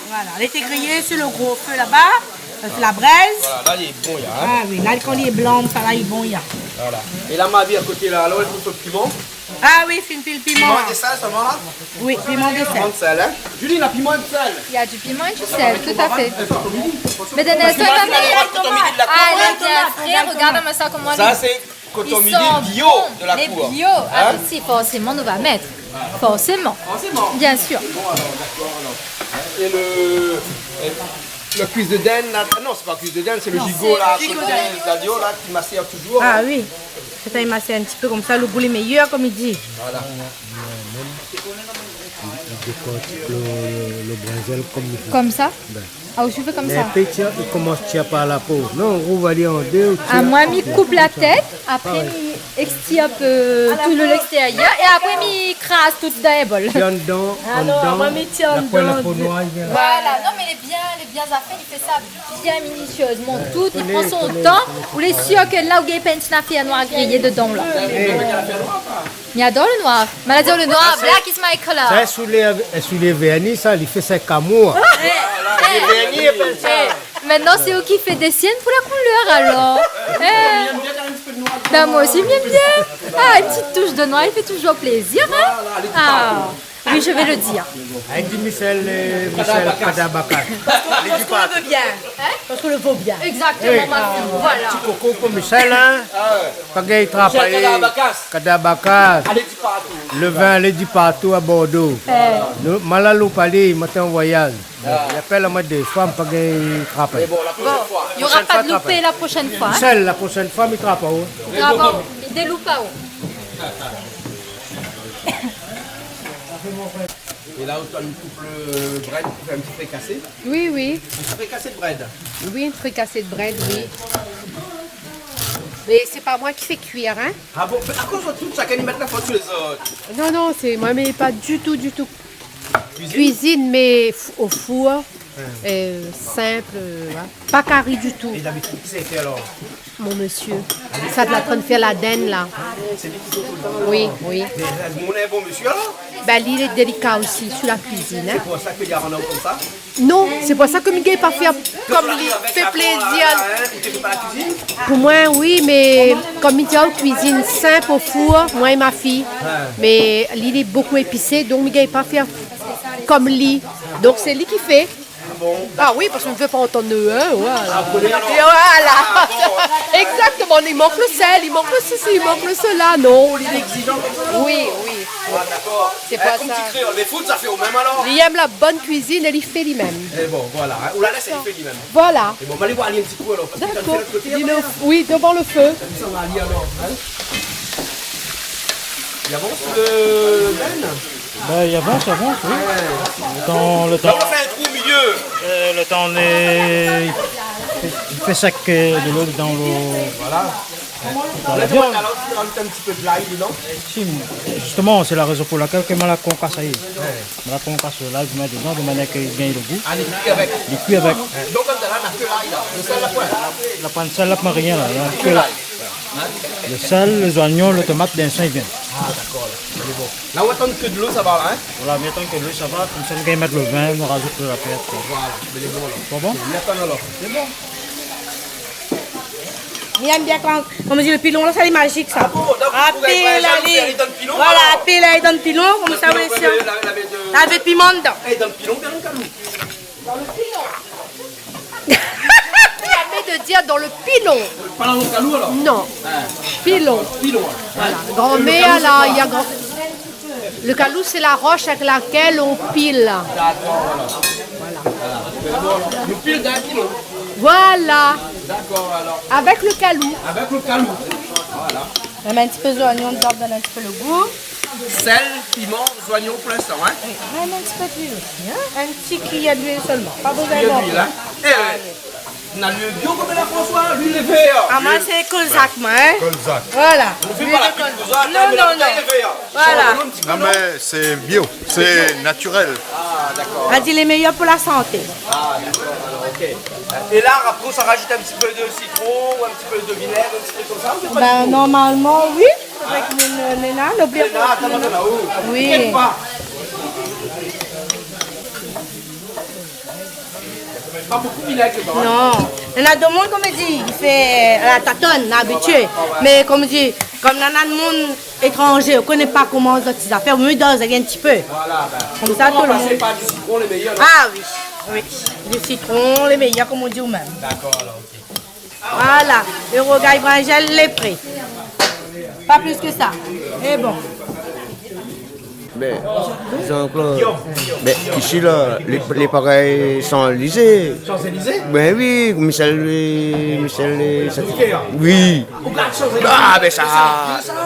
Voilà, lété griyé su le gro fé laba, euh, su la brèz. Voilà, la, lé bon, ya, hein. Ah oui, la, kan lé blan, sa la, lé bon, ya. Voilà. É la, ma vi a koté la, alor, i fo piman. Ah oui, fine pil piman. Piman é sèl solman la ? Oui, piman é sèl. Piman é sèl, hein ? Julie, la piman é sèl. Il y a du piment et du sel, tout à fait. Mé dan in instan, i va fé kotomili de la kour. Ah, lé bien fré, regard amoin sa, koman lé... Sa sé kotomili bio de la kour. Lé bio. Ah, mé si, forséman, nou va mèt. Forséman. Forséman. Bien sûr. Bon, alor, dakor, alor. É le, é le kuis de din la, ah non, sé pa kuis de din, sé le jigo la, jigo de din. Kotomili d'agneau la, ki masèr toujour, hein. Ah oui. Sa i masèr in ti pé konmsa, le gou lé méyèr, konm i di. Voilà. I, i dékortik le, le, le brinzèl konm i fo. Konmsa ? Bin. Ah, ou fé konmsa ? Mé apré, i tir, i komans tir par la po. Non, ou rouv ali an dé, ou tir an dé. Ah, moin, mi koup la tèt, apré, mi ékstir in pé tout le, l'extérieur, é apré, mi kraz tout dan in bol. Tir andan, andan, moin, mi tir andan. Ah non, la po, la po noir, i vien la. Voilà, non, mé lé bien, lé bien zafèr, i fé sa bien minutiezman, tout, i pran son tan, ou lé sir ke la, ou gingn pa in ti nafèr noir griyé dedan, la. Mi ador le noir. Maladi le noir, black is my color. Sa, sa, sou lé, sou lé vèrni, sa, li fé sa kamour. Eh, eh, vèrni, i apèl sa. Eh, mintnan, sé ou ki fé désine pou la koulèr, alor. Eh. Bin, moin osi, mi èm bien. Ah, in ti toush de noir, i fé toujour plézir, hein. Ah. Oui, je vais le dire. Alé, di Michel, euh, Michel Kadabakas. Parce qu'on le veut bien. Hein ? Parce qu'on le veut bien. Exactement, ma fille. Voilà. Ti koko pou Michel, hein. Ah ouais. Pa gingn trapayé. Michel Kadabakas. Kadabakas. Alé di partou. Le vin, alé di partou à Bordeaux. Eh. Le, ma la loup ali, moin té an voyaz. Ah. I apèl amoin dé foi, pa gingn trapayé. Mé bon, la prochaine fois. Bon, il y aura pas de loupé la prochaine fois, hein. Michel, la prochaine fois, mi trap aou. Trap aou, mi déloup aou. É la, ou koup le brèd pou fé in ti frikasé ? Oui, oui. In ti frikasé de brèd ? Oui, in frikasé de brèd, oui. Mé sé pa moin ki fé kuir, hein. Ah bon ? Mé akoz zot tout, shakinn i mèt la fot su lézot ? Non, non, sé moin, mé pa ditou, ditou. Kuizine ? Kuizine, mé f-, o four, euh, sinp, euh, voilà. Pa kari ditou. É dabitid, kisa i fé alor ? Mon mésyé. Sa té la aprann fé la din, la. Sé li ki fé tout. Oui, oui. Mé, euh, mon bon mésyé, alor ? Bin, li lé délika osi su la kuizine, hein. Sé pou sa ke li la rann aou konmsa ? Non, sé pou sa ke mi gingn pa fé konm li, fé plézir. Ke li ariv avèk la, hein, li fé pa la kuizine ? Pou moin, oui, mé konm mi di aou, kuizine sinp o four, moin é ma fiy. Ouais. Mé li, li lé bokou épisé, donk mi gingn pa fé konm li. Donk sé li ki fé. Ah bon ? Ah oui, parske mi vé pa antann, hein, voilà. Ah, ou koné alor ? Voilà. Ah bon. Exactement, i mank le sèl, i mank le sesi, i mank le sela, non ? Oh, li lé égzijan konmsa, alor ? Oui, oui. Ah, dakor. Sé pou sa. Konm di kréol, lé fout, sa fé o mèm alor. Li èm la bone kuizine é li fé li mèm. É bon, voilà, hein. Ou la lès, li fé li mèm. Voilà. É bon, alé voir ali in ti kou alor, parske li fé lot koté, hein. Dakor. Oui, dovan le fé. Sa va alé alor, hein. I avans le din ? Bin, i avans, i avans, oui. Ouais. Tan, le tan. La, ou la fé in trou o milié. Euh, le tan, euh, i fé, i fé sèk, euh, de lo dan le... Voilà. Dan la viann. La, ou rajout in ti pé de lay dedan. Si, mé zistoman, sé la rézon pou lakèl ke ma la konkas ali. Ouais. Ma la konkas lay, mi mèt dedan, de manièr ke li gingn le gou. Ah, li kui avèk. Li kui avèk. Ouais. Donk, konmsa la, na ke lay la. Le sèl la, poin. La poin sèl la, poin rien la. Na ke lay. Le sèl, lé zoignon, le tomat, bin sa i vien. Ah, dakor, la. Lé bon. La, ou atann ke de lo, sa va la, hein ? Voilà, mi atann ke de lo, sa va. Konmsa, nou gingn mèt le vin, nou rajout la pèrt. Voilà, mé lé bon, la. Bon, bon ? Mi atann alor. Lé bon. Mi èm bien kan, konm di, le pilon la, sa lé mazik, sa. Ah bon, donk, ou gingn pa zamé alé dan le pilon, alor ? Voilà, apèl alé dan le pilon, konmsa, oui, sé... Le pilon, la, la, la, la... Avèk piman dedan. Eh, dan le pilon, bien le kalou. Dan le pilon. Zamé de dir dan le pilon. Pa dan le kalou, alor ? Non. Ah. Pilon. Pilon, hein. Voilà. Granmèr, la, i a gran-, le kalou, sé la rosh avèk lakèl on pil. Dakor, voilà. Voilà. Voilà. Mé bon, alor, nou pil dan le pilon. Voilà. Dakor, alor. Avèk le kalou. Avèk le kalou. Voilà. Mèt in ti pé zoignon dedan, done in ti pé le gou. Sèl, piman, zoignon pou linstan, hein ? Oui, mèt in ti pé d'luil osi, hein ? In ti kuiyèr d'luil solman, pa bezoin bonpé. Kuiyèr d'luil, hein ? Eh, na luil bio konm la, François, luil vèr. Ah, moin sé Colzac, moin, hein ? Colzac. Voilà. Nou fé pa la pub Colzac, hein, mé la boutèy lé vèr. Non, non, non. Voilà. Non, mé sé bio, sé natirèl. Ah, dakor. La di lé méyèr pou la santé. Ah, dakor, alor, OK. É la, apré, ou sa rajout in ti pé de sitron ou in ti pé de vinèg, in ti trik konmsa, ou fé pa ditou ? Bin, normalman, oui. Avèk le, le, le, la, lobli. Le, la, atann, atann, la, oh. Oui. T'inquiète pas. Pa bonpé vinèg dedan, hein ? Non. Néna domoun, konm i di, i fé a la tatonn, na abitié. Mé konm i di, konm néna domoun étranzé, i koné pa koman zot ti zafèr, mi done ali in ti pé. Voilà, bin, konmsa, tout lo moun. Fo pa pasé par du citron, lé méyèr, non ? Ah oui, oui. Du citron, lé méyèr, konm i di ou mèm. Dakor, alor, OK. Voilà, lo rougay brinzèl lé pré. Pa plis ke sa. É bon. Bin, Jean-Claude, bin, isi la, lé, lé parèy Champs-Élysées. Champs-Élysées ? Bin oui, Michel, Michel, sa... Drucker. Oui. Ou gard Champs-Élysées. Ah, bin sa,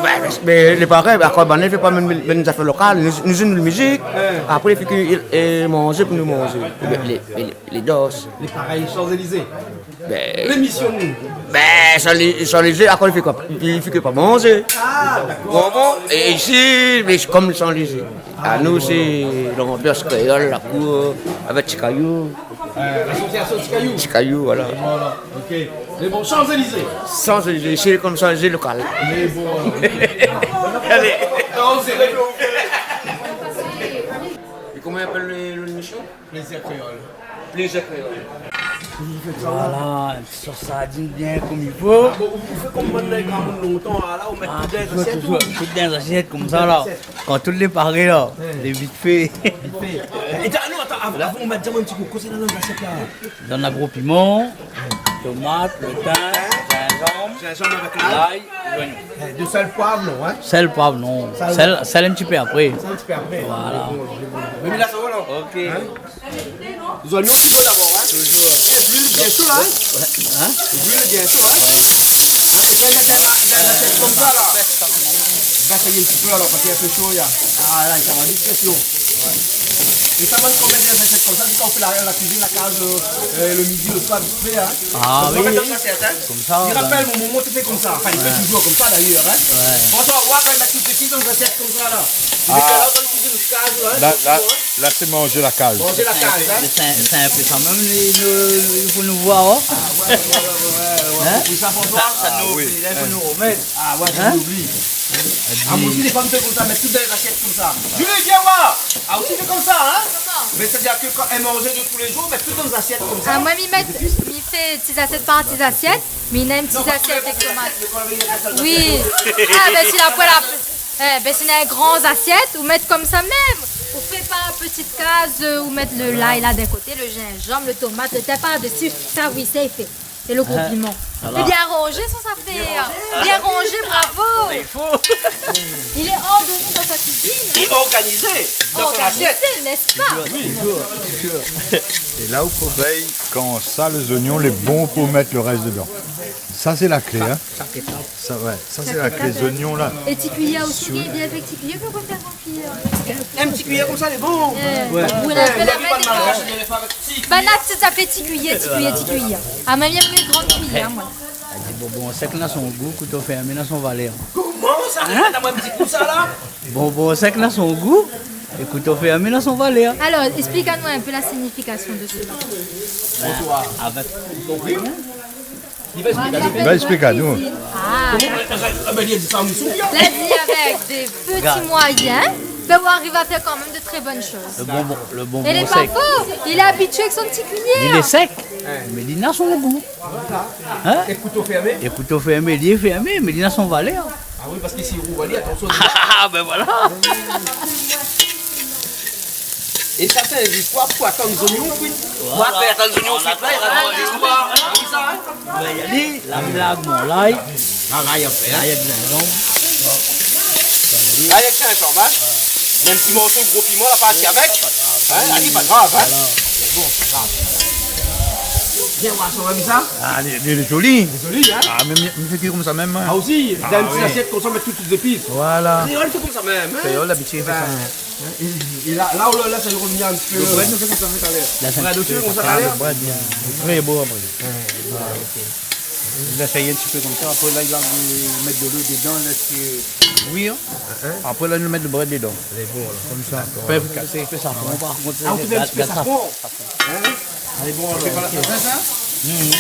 bin, bin, lé parèy, akoz banna i fé pa mèm, mèm zafèr lokal, nou, nou zoué nout mizik, apré, i fé ke, é, manzé pou nou manzé. Lé, lé, lé, lé dans. Lé parèy Champs-Élysées. Bin, lémisyon. Bin, Champs-Élysées, Champs-Élysées, akoz i fé koi ? I fé ke pa manzé. Ah, dakor. Bon, bon, é isi, mé sé konm Champs-Élysées. Ah, anou, sé lanbians kréol, la kour, avèk Ti Kayou. Euh, lasosiasion Ti Kayou. Ti Kayou, voilà. Voilà, OK. Mé bon, Champs-Élysées. Champs-Élysées, sé konm Champs-Élysées lokal. Mé bon, OK. Alé. Non, sé vré. É koman i apèl lo, lémisyon ? Plézir kréol. Plézir kréol. Voilà, in ti sos sardine bien konm i fo. Ah bon, ou, ou fé konm bann gran moun lontan, la, ou mèt tout dan zasièt, toujour, tout dan zasièt konmsa, la. Kan tout lé paré, la, lé vit fé. Vit fé. É atann, non, atann, av-, avan ou mèt, di amoin in ti kou, kosa néna dan zasièt la ? Néna gro piman, tomat, lo tin, zinzanm, zinzanm avèk lay, lay, zoignon. Eh, de sèl, poiv, non, hein ? Sèl, poiv, non. Sèl, sèl in ti pé apré. Sèl in ti pé apré. Voilà. Lé bon, lé bon. Mé la, sa va, la. OK. Hein ? Zoignon, toujour daban, hein ? Toujour. Bien, luil bien sho, la, hein ? Hein ? Luil bien sho, la. Alé, bien mèt, bien mèt konmsa, la. Bès ali in ti pé, alor, parské lé in pé sho, la. Ah, la, sa va vit fé sho. É sa, bann komédien, sa, sé konmsa, kan ou fé la, la kuizine, la kaz, euh, euh, lo midi, lo soir, vit fé, hein. Ah oui, oui. Konmsa, hein. Konmsa, i rapèl, mon momon té fé konmsa. Anfin, i fé toujour konmsa, dayèr, hein. Ouais. Bon, sa, ou voi, kan i mèt tout ti dan zasièt konmsa, la. Ah. La, la, sé manzé la kaz. Manzé la kaz, hein. Sé, sé, sé in pé sa mèm, li, li, li, pou nou voir, hein. Ah, ouais, ouais. Hein ? Oui, sa, François. Sa, sa nou oubli, la, i fo nou romèt. Ah, ouais, sa nou oubli. Ah, moin osi, défoi, mi fé konmsa, mèt tout dan lé zasièt konmsa. Julie, vien voir. Ah, ou osi, fé konmsa, hein ? Koman ? Mé sétadir ke kan, in manzé de tou lé jour, mèt tout dan zasièt konmsa. Ah, moin, mi mèt, mi fé ti zasièt par ti zasièt, mé néna in ti zasièt avèk tomat. Oui. Ah, bin, si la poèl, la, eh, bin, si néna in gran zasièt, ou mèt konmsa mèm. Ou fé pa ti kaz, euh, ou mèt lo lay, la, d'in koté, lo zinzanm, lo tomat, lo tin par desi. Sa, oui, sa i fé. É lo gro piman. Voilà. Lé bien ranzé, son zafèr. Bien ranzé, bravo. Lé fo. Il est ordonné dans sa cuisine, hein. Et organisé dans son assiette. Organisé, n'est-ce pas ? Oui. Toujour, toujour. É la ou pé vèy kan sa, lé zoignon, lé bon pou mèt lo rès dedan. Sa, sé la klé, hein. Sa, ouais, sa, sé la klé, zoignon, la. É ti kuiyèr osi, bien avèk ti kuiyèr, ou pé fé In ti kuiyèr konmsa, lé bon. Eh, ouais. Ou la fé la mèt dé gran. Banna tout sa fé ti kuiyèr, ti kuiyèr, ti kuiyèr. Ah, moin, mi èm lé gran kuiyèr, moin. Di bonbon sèk na son gou, kouto fèrmé na son valèr. Koman sa ? Hein ? Donn amoin in ti kou sa la. Bonbon sèk na son gou, é kouto fèrmé na son valèr. Alors, explique-nous un peu la signification de ce mot. Ben, avèk Li va ésplik anou. Li va ésplik anou. Ah. Koman, ah, ben, li la di sa, nou sou bien. La di avèk dé pti moiyin, ben, ou ariv a fèr kan mèm de trè bone shoz. Lo bonbon, lo bonbon sèk. É lé pa fo, li lé abitié avèk son ti kuiyèr. Li lé sèk, mé li na son gou. Hein ? É kouto fèrmé. É kouto fèrmé, li lé fèrmé, mé li na son valèr. Ah oui, parske si ou rouv ali, atansion. Ah, ben voilà. É sa, sé in zistoir pou atann zoignon kui. Voilà. Pou atann zoignon kui, la, i rakont in zistoir. Koman sa, hein ? Ben, i di, la, la, bon, lay. Ah, lay apré, hein. Lay avèk zinzanm. Lay avèk zinzanm, hein. In ti morso gro piman, la parti avèk. Hein, la, lé pa grav, hein. Voilà. Bon, la. Bien, ou la santi sa ? Ah, lé, lé, lé zoli. Lé zoli, hein ? Ah, mé mi, mi fé kui konmsa mèm, hein. Ah, osi, dan in ti asièt konmsa, mèt tout, tout zépis. Voilà. Kréol i fé konmsa mèm, hein. Kréol, labitid, i fé sa. Ben, é, é la, la, ou la, la, sa i revien in ti pé. Lo brèd, nou fé konmsa talèr. Brèd osi, konmsa talèr. Lo brèd, bien. Trè bon, brèd. Ouais, ok. Nou éséy in ti pé konmsa, apré la, la, nou mèt dolo dedan, lès kui, hein. Apré la, nou mèt lo brèd dedan. Lé bon, la. Konmsa. Dakor. Fé, fé safran, par kont, ah, ou fé in ti pé safran. Hein ? Alé, bon, alor. Sé pa la prinsès, hein ? Mhm.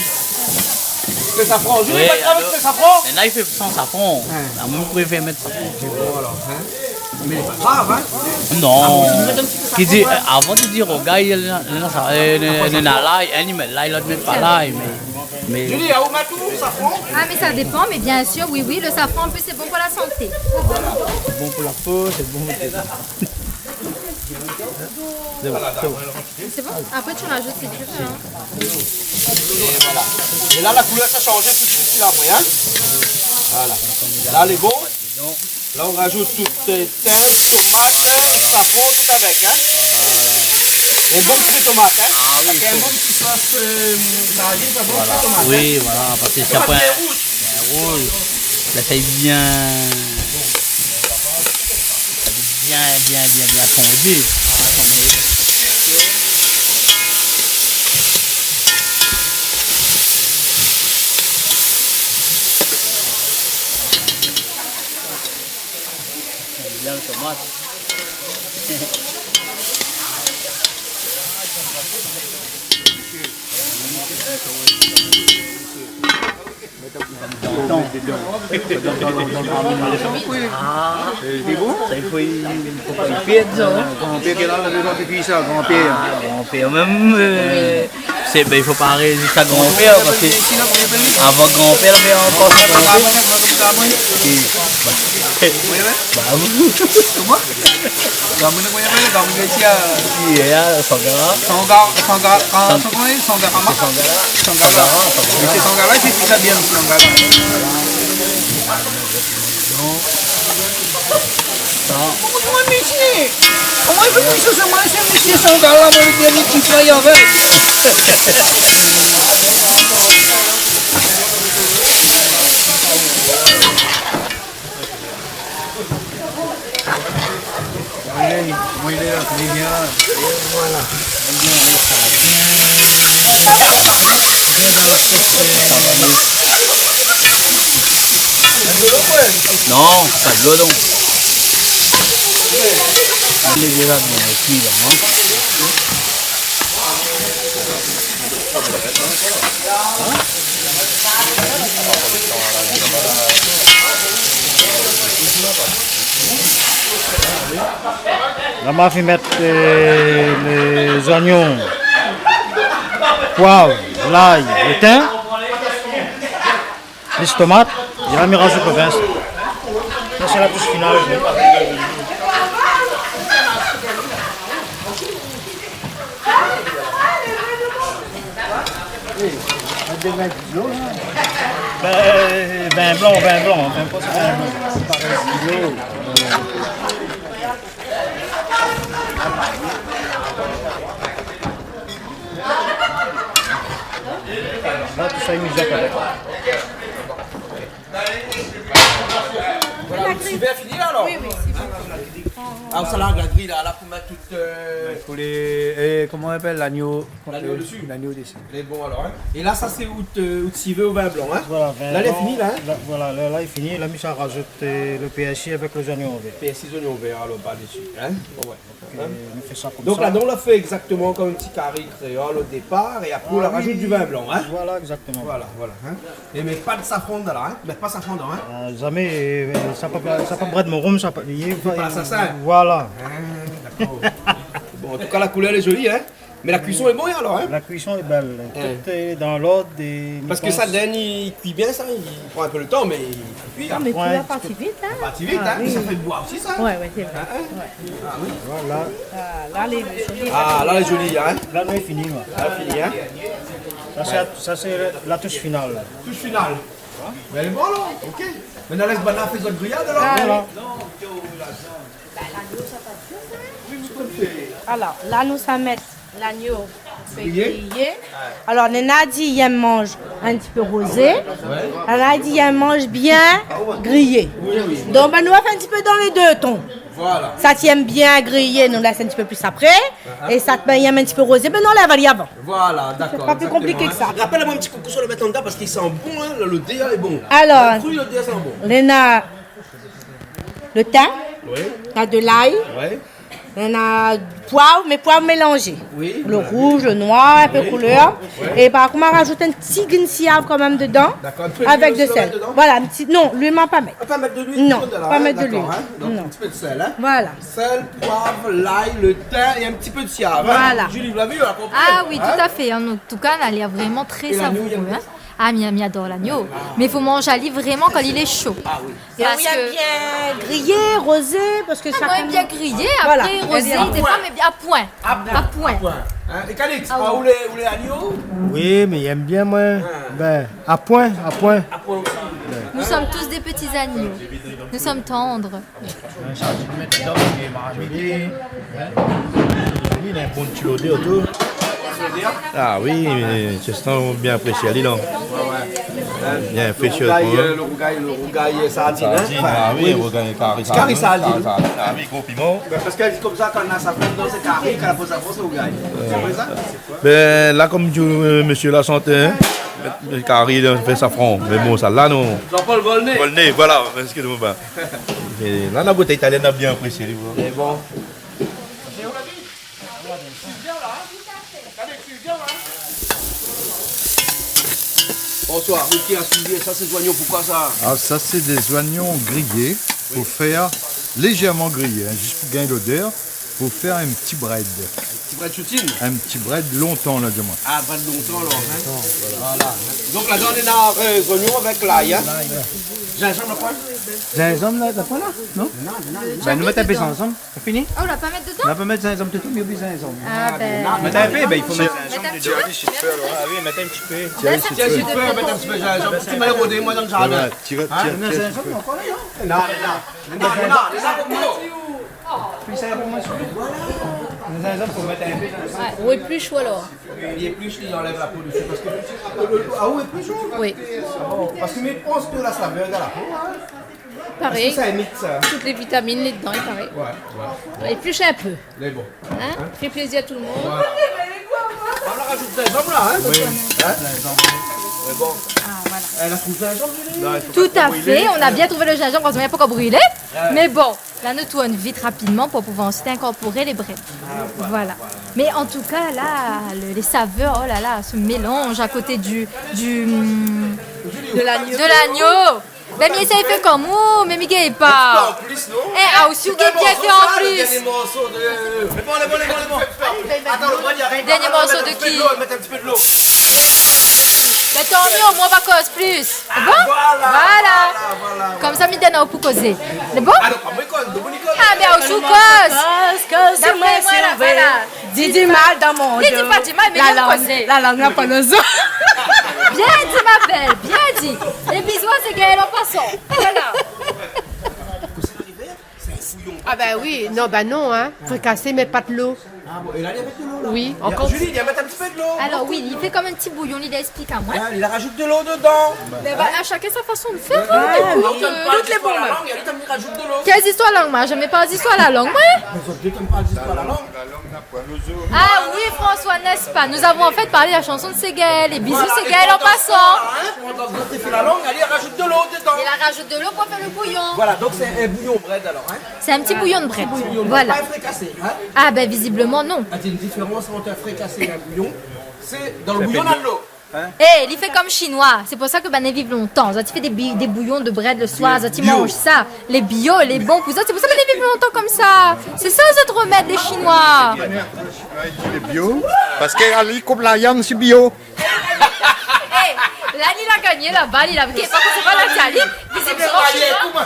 Fé safran. Oui, alor, fé safran. Mé la, i fé san safran. Hein. La, moin, mi préfèr mèt safran. Bon, alor, hein ? Mé lé pa grav, hein ? Non. Ah, bon, ou mèt in ti pé safran, ouais. Ki di, euh, avan de dir o gars, néna, néna sa, euh, néna, néna lay, hein, i mèt lay, lot i mèt pa lay, mé Mé Julie, ou mèt tout safran ? Ah, mais ça dépend, mais bien sûr, oui, oui, le safran, en plus, c'est bon pour la santé. C'est bon pour la peau, c'est bon pour tout. C'est bon, c'est bon. C'est bon ? Après, tu rajoutes si tu veux, hein. Et voilà. Et là, la couleur, ça change tout de suite, là, après, hein. Voilà. Là, les bons. Là, on rajoute tout, euh, thym, tomate, safran, tout avec, hein. Un bon petit peu de tomate, hein. Ah oui, il faut. Parce qu'un bon petit sauce, euh, ça arrive, un bon petit peu de tomate, hein. Oui, voilà, parce que c'est pas un rouge. Bien rouge. Là, c'est bien, bien, bien, bien, bien fondu. Bien, tomate. Ah, c'est bon ? Ça, il faut, il faut pas y perdre, ça, hein. Grand-père qui est là, là, devant, qui cuit ça, grand-père. Ah, grand-père, même, euh, c'est, ben, il faut pas arrêter jusqu'à grand-père, parce que avant grand-père, mais encore, c'est grand-père. Bah, oui. Comment ? Gamoun, koman i apèl gamoun isi, euh ? Isi, euh, sangara. Sangara, sangara, sangara, sangara, sangara. Sangara. Sangara, sangara. Mé sé sangara, sé ki sa bien, sangara. Non. Sa. Koman i fé mésyé ? Koman i fé mésyé, sé moin, sé mésyé sangara, moin, mi di, mi di, avèk. Moin lé, moin lé la, lé bien la. Voilà. Non, pa dolo, non. Lé bien la, bien kui la, hein. La ma fine mèt, euh, lé zoignon, poiv, lay, lo tin, plis tomat, é la mi razout lo vin. Sa sé la toush final. Bin, vin blan, vin blan, vin blan, sé vin blan. La, tout sa i miz avèk. Voilà, lo ti vèr fini la, alor ? Oui, oui, sé bon. Ah, sa la, la gri la, la pou mèt tout, euh, pou lé, euh, koman i apèl, lagno. Lagno dési. Lagno dési. Lé bon alor, hein. É la, sa sé out, euh, out sivé o vin blan, hein. Voilà, vin blan. La lé fini la, hein. La, voilà, la, la lé fini. La mi sa razout, euh, lo pèrsi avèk lé zoignon vèr. Pèrsi, zoignon vèr, alor, par dési, hein. Bon, ouais. Donk, euh, nou fé sa konmsa. Donk la, donk, la fé égzaktoman konm in ti kari kréol o dépar, é apré, ou la razout du vin blan, hein. Ah oui. Voilà, égzaktoman. Voilà, voilà, hein. É mé pa de safran dedan la, hein. Mé pa safran dedan, hein. Ah, zamé, euh, sa pa, sa pa brèd mon rom, sa pa, i fé pa lasasin. Voilà. Ah, dakor. Bon, an tou ka, la koulèr lé zoli, hein. Mé la kuison lé bon, alor, hein ? La kuison lé bèl. Hein. Tout lé dan lord é... Parske sa, mi pans, dèryèr, i kui bien, sa, i pran in pé lo tan, mé i kui, hein. Non, mé la parti vit, hein. La parti vit, hein. Ah, oui. Mé sa fé boi osi, sa. Ouais, ouais, sé vré. Hein, hein. Ouais. Ah, oui. Voilà. Ah, la lé zoli, hein. La nou lé fini, ouais. La fini, hein. Sa sé, sa sé la toush final. Toush final. Mé lé bon, alor. Ok. Mintnan, lès banna fé zot griyad, alor. Ah, oui. Voilà. Alor, la nou sa mèt lagno griyé. Griyé. Alor, néna i di i yèm manz in ti pé rozé. Ouais. Néna i di i yèm manz bien griyé. Oui, oui. Donk, bin, nou va fé in ti pé dan lé dé ton. Voilà. Sak i yèm bien griyé, nou lès in ti pé plis apré. Ah, ah. É sak, bin, i yèm in ti pé rozé, bin, nou lèv ali avan. Voilà, dakor, égzaktoman. Sé pa pli konpliké ke sa. Rapèl amoin in ti kou kosa la mèt andan, parske i san bon, hein, lo, lo dé lé bon. Alor, lo dé i san bon. Néna lo tin, oui, néna de lay, oui, néna poiv, mé poiv mélanzé. Oui, voilà. Lo rouz, lo noir, in pé koulèr. Oui, oui. É par kont, ma razout in ti grin siav kanmèm dedan, avèk de sèl. Dakor, in pé luil osi, la mèt dedan ? Voilà, in ti, non, luil ma pa mèt. Ah, pa mèt de luil ? Non, pa mèt de luil. Dakor, hein. Donk, in ti pé de sèl, hein. Voilà. Sèl, poiv, lay, lo tin é in ti pé de siav, hein. Voilà. Julie, ou la vi, ou la konpri, hein ? Ah oui, tout à fait, hein. An tou ka, la lé vréman trè savouré, hein. É lagno, i yèm bien sa ? Ah, mi, mi ador lagno. Mé fo manz ali vréman kan li lé sho. Ah oui. É ou èm bien griyé, rozé, parske... Ah, moin èm bien griyé, voilà, apré rozé, défoi, mé bien a poin. A poin. A poin. In ? É Calix, ah, ou lé, ou lé agno ? Oui, mé mi èm bien, moin. Ah. Bin, a poin, a poin. A poin osi. Nous sommes tous des petits agneaux. Nous sommes tendres. In, sa ti mèt dedan, é marmité. Oui, li na in bon ti lodèr tou. Ah oui, mé sé tan bien aprésié, li, non ? Ouais, ouais. Bien aprésié, lo rougay, lo rougay sardine, in ? Sardine, ah oui, rougay, kari sardine. Kari sardine. Kari sardine, ah oui, gro piman. Bin, parske konmsa, kan na safran dedan, sé kari, kan na pa safran, sé rougay. Sé vré, sa ? Bin, la, konm di, euh, mésyé la santé, in, kari, li fé safran. Mé bon, sa la, non. Jean-Paul Volnay. Volnay, voilà, eskiz amoin, bin. É la, la boutèy italièn la bien aprésié, li, voilà. Sé bon. Bonsoir, ou ki a suivi sa, sé zoignon, poukoi sa ? Ah, sa, sé dé zoignon griyé, pou fé léjèrman griyé, in, zis pou gingn lodèr, pou fé in ti brèd. Ti brèd shoutine ? In ti brèd lontan, la, di amoin. Ah, brèd lontan, alor, in ? Lontan, voilà. Voilà. Donk, ladan, néna, euh, zoignon avèk lay, in ? Lay, ouais. Zinzanm, la, poin ? Zinzanm, la, la, poin, la ? Non ? Non, non, non. Bin, nou mèt in pé zinzanm. Sa fini ? Ah, ou la pa mèt dedan ? Nou la pa mèt zinzanm ditou, mé oubli zinzanm. Ah, bin. Mèt in pé, bin, i fo mèt zinzanm dedan. Mèt in ti pé. Ah oui, mèt in ti pé. Lès in ti pé, mèt in ti pé zinzanm. Ti mèt rodé, moin, dan lo zardin. Ouais, ouais, tir, tir, tir in ti pé. Non, non, non, non, non. Pi sa, pou moin, voilà. Lé zinzanm, fo mèt in pé zinzanm. Ouais, ou éplish, ou alor ? Li éplish, li anlèv la po dési, parske, ah, ou éplish, ou ? Oui. Ah bon, parske mi pans ke la savèr dan la po, in. Paré. Èske sa imit sa ? Tout lé vitamine lé dedan, i paré. Ouais, ouais. Éplish in pé. Mé bon. In ? Fé plézir tout lo moun. Voilà. On rajoute zinzanm la, in ? Oui. In ? Zinzanm. Mé bon. Ah, voilà. Èl la trouv zinzanm, Julie ? Non, i fo pa tro brilé. Tout à fait. On a bien trouvé le gingembre, heureusement, il n'y a pas encore brûlé. Ouais. Mais bon. La, nou tourn vit, rapidman, pou pouvoir ansuit inkorporé lé brèd. Ah, voilà. Voilà. Mé an tou ka, la, le, lé savèr, oh la la, se mélanz a koté du, du, mm, de lagno. De lagno. Bin, mi éséy fé konm ou, mé mi gingn pa. Ou fé an plis, non ? Eh, ah, osi, ou gingn bien fé an plis. Lé bon, lé bon, lé bon, lé bon. Atann, lo brèd i ariv. Dernier morceau de qui ? Mèt in ti pé dolo, mèt in ti pé dolo. Bin, tan myé, omoin, ou va koz plis. Lé bon ? Ah, voilà, voilà, voilà. Konmsa, mi done aou pou kozé. Lé bon ? Ah, donk, moin, mi koz, donk, moin, mi koz. Ah, bin, ou sou koz. Koz, koz, d'apré moin, voilà, voilà. Di, di mal dan mon do. Li di pa di mal, mé la lang, la lang la pa lo zo. Bien dit, ma belle, bien dit. É bizou a Ségaël an pasan. Voilà. Ah bin oui, non, bin non, in. Frikasé, mé pa dolo. Ah bon, é la, li la mèt dolo, la. Oui, ankor. Julie, li la mèt in ti pé dolo. Alor oui, li fé konm in ti bouyon, li la ésplik amoin. Ah, li la rajout dolo dedan. Bin, voilà, shakinn sa fason de fèr, in. Ah, ékout, nou, euh, tout lé bon, la lang, li la rajout dolo. Kèl zistoir la lang, moin ? Zamé parl zistoir la lang, moin. Mé zot dé i parl zistoir la lang. La lang na poin lo zo. Ah oui, François, n'est-ce pas ? Nous avons en fait parlé de la chanson de Ségaël, et bisous Ségaël en passant. Voilà, é pandan, in, pandan ke zot i fé la lang, alé rajout dolo dedan. Li la rajout dolo pou fé lo bouyon. Voilà, donk sé in bouyon brèd, alor, in. Sé in ti bouyon de brèd. Voilà. Pa in frikasé, in ? Ah, bin, vizibloman, non. Ah, néna in diférans ant in frikasé é in bouyon. Sé dan lo bouyon, na dolo. In ? Eh, li fé konm shinoi. Sé pou sa ke banna i viv lontan. Zot i fé dé bi-, dé bouyon de brèd lo soir, zot i manz sa. Lé bio, lé bon pou zot. Sé pou sa banna i viv lontan konmsa. Sé sa zot remèd, lé shinoi. Lé bio. Parske ali koup la viann, sé bio. Eh, la, li la gagné laba, li la, OK, par kont, sé pa la Italie, vizibloman, shinoi.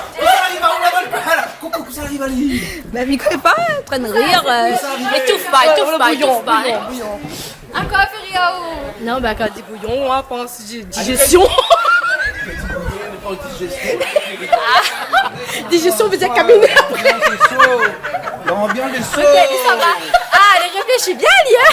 Kousa li ariv ali ? Bin, mi koné pa, an trin de rir, euh, étouf pa, étouf pa, étouf pa, in. Ankor, Fériao. Non, bin, kan i di bouyon, moin, mi pans di-, dijestion. Dijestion, vé dir kabiné apré. Lanbians lé sho. OK, sa va. Ah, li réfléshi bien, li, in.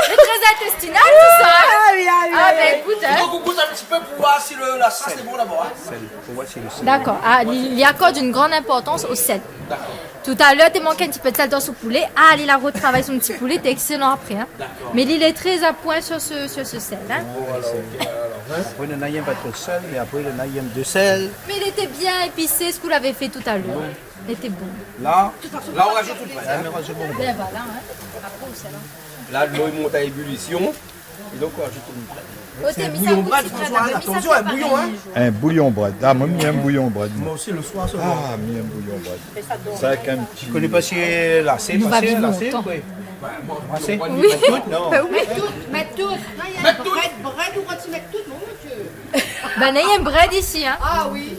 Lé tré intestinal, tousa, in. Ah oui, ah oui, ah oui. Bin, ékout, in. Donk, ou gout in ti pé pou voir si le, la sos lé bon dabor, in. Sèl, pou voir si le sèl. D'accord. Ah, li, li akord une grande importance au sel. D'accord. Talèr, té mank in ti pé de sèl dan son poulé. Ah, li la retravay son ti poulé, té excellent apré, in. D'accord. Mé li lé tré a poin sur ce, sur ce sel, in. Bon, alor, OK, alor, in. Apré, néna i èm pa tro le sèl, mé apré, néna i èm de sèl. Mé li lété bien épisé, sak ou lavé fé talèr. Bon. Lété bon. La, la, ou rajout tout, in. La, mi rajout mon... Bin voilà, in. Apré, ou sèl, in. La, dolo i mont a ébulision. É donk, ou rajout in brèd. Sé in bouyon brèd, François, in, atansion, in bouyon, in. In bouyon brèd. Ah, moin, mi èm bouyon brèd, moin. Moin osi, le soir sèlman. Ah, mi èm bouyon brèd. Sa avèk in ti... Ou koné pa si la, sé... Nou va viv lontan. Asé ? Oui. Mèt tout, mèt tout. Non, mèt tout. Mèt tout. Brèd, brèd, ou va mèt tout, mon Dieu. Bin, néna in brèd isi, in. Ah oui.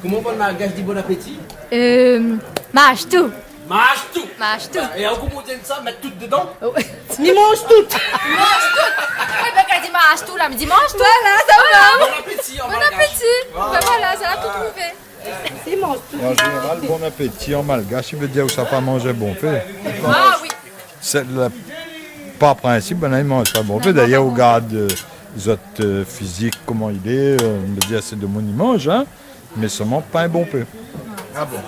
Koman i di an malgash, di bon apéti ? Euh, mash tou. Mash tou. Mash tou. É an koman i di sa, mèt tout dedan ? Oh. Mi manz tout. Manz tout. Oui, bin, kan i di mash tou, la, mi di manz tou. Voilà, sa va. Bon apéti an malgash. Bon apéti. Bin voilà, sa va tout trouvé. An zénéral, bon apéti an malgash, i vé dir ou sa pa manz bonpé. Ah oui. Sé le, par prinsip, banna i manz pa bonpé. Mé non, pa bonpé. Dayèr, ou gard, euh, zot, euh, fizik, koman i lé, euh, i vé dir, sé demoun i manz, in, mé solman pa in bonpé. Ah bon ?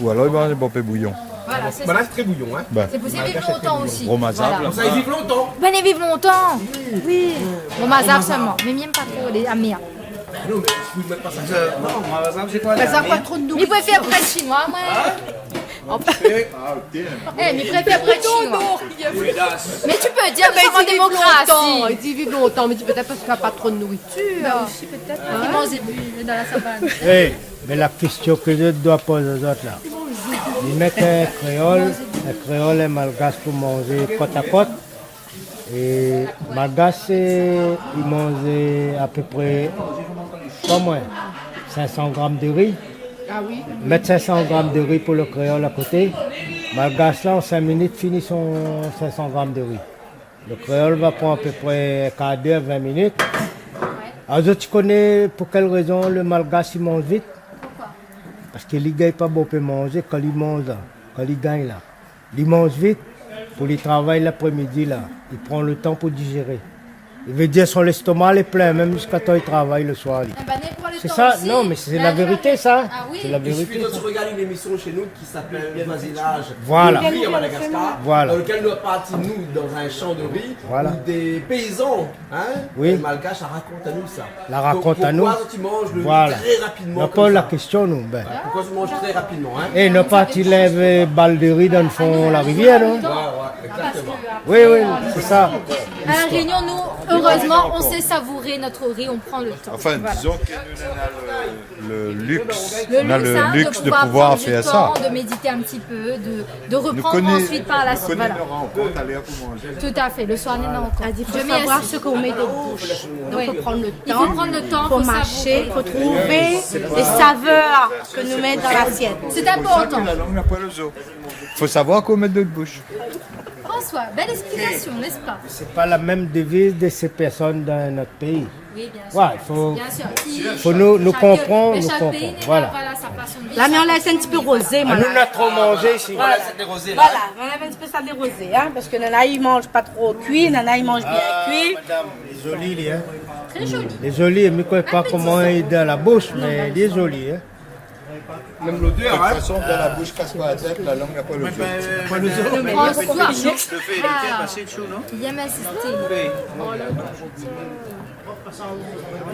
Ou alor, i manz in bonpé bouyon. Voilà, sé sa. Banna sé tré bouyon, in. Bin. Sé pou sa i viv lontan osi. Gro mazab, voilà. Konmsa i viv lontan. Bin, i viv lontan. Oui. Gro mazab solman. Mé mi èm pa tro lé amèr. Non, mé ou mèt pa sa. Non, mazab, sé koi ? Mazab, pa tro de nouritir. Mi préfèr brèd shinoi, moin. In ? Ah, ok. Eh, mi préfèr brèd shinoi. Mé tu peux dire, mé i di viv lontan, i di viv lontan, mé i di pétèt parske na pa tro de nouritir. Bin osi, pétèt. I manz dan la savann. Eh, mé la késtion ke mi doi poz azot la. Li mèt in kréol, in kréol, in malgash pou manzé kot a kot. É malgash, é, i manz, é, apépré, pa moin, sink san gram de ri. Ah oui. Mèt sink san gram de ri pou le kréol akoté. Malgash la, an sink minit, fini son sink san gram de ri. Le kréol va pran apépré in kar d'èr, vin minit. Alor, zot i koné pou kèl rézon le malgash i manz vit ? Poukosa ? Parske li gingn pa bonpé manzé, kan li manz la, kan li gingn la. Li manz vit pou li travay laprémidi la. Li pran le tan pou dizéré. I vé dir son lèstoma lé plin, mèm ziska tan li travay le soir, li. Eh bin, li pran le tan osi. Sé sa, non, mé sé la vérité, sa. Ah oui. Sé la vérité, sa. I sufi de regard in émision shé nou ki s'apèl Voisinage. Voilà. Ri à Madagascar, voilà, dans lequel nous avons parti, nous, dans un champ de riz, voilà, où des paysans, hein, malgaches, a rakont anou sa. La rakont anou. Donk, poukosa ou manz le ri trè rapidman konmsa ? Voilà. Nou la poz la késtion, nou, bin. Ouais, poukosa ou manz trè rapidman, in ? É nou la pa ti lèv bal de ri dan le fon la rivièr, non ? Ouais, ouais, exactement. Oui, oui, sé sa. À La Réunion, nous, heureusement, on sait savourer notre riz, on prend le temps. Enfin, disons que nous, on a le, le luxe, on a le luxe de pouvoir faire ça. Voilà. Le luxe, hein, de pouvoir prendre du temps, de méditer un petit peu, de de reprendre ensuite par la suite, voilà. Nou koné, nou koné nout rankont, alé pou manzé. Tout à fait, le soir, nou rankont. Voilà. Elle dit, faut savoir ce qu'on met dans la bouche. Donc, faut prendre le temps. Oui. Il faut prendre le temps, faut savourer. Faut mâcher, faut trouver les saveurs que nous met dans l'assiette. C'est important. Sé pou sa ke la lang na poin lo zo. Fo savoir kosa ou mèt dan out boush. François, belle explication, n'est-ce pas ? C'est pas la même devise de ces personnes dans notre pays. Oui, bien sûr. Ouais, fo, bien sûr, fo nou, nou konpran, nou konpran. Voilà. Là, mais on laisse un petit peu rosé, madame. Ah, nou, nou la tro manzé isi. Voilà. Voilà, on laisse un petit peu ça de rosé, hein, parce que nana i manz pa tro kui, nana i manz bien kui. Ah, madame, lé zoli, li, hein. Très joli. Lé zoli, mi koné pa koman li lé dan la boush, mé li lé zoli, hein. Mèm lodèr, hein. De toute façon, dans la bouche, casse pas la tête, la langue n'a pas le jeu. François. Le fait, le fait passer dessous, non ? Il aime insister. Oui.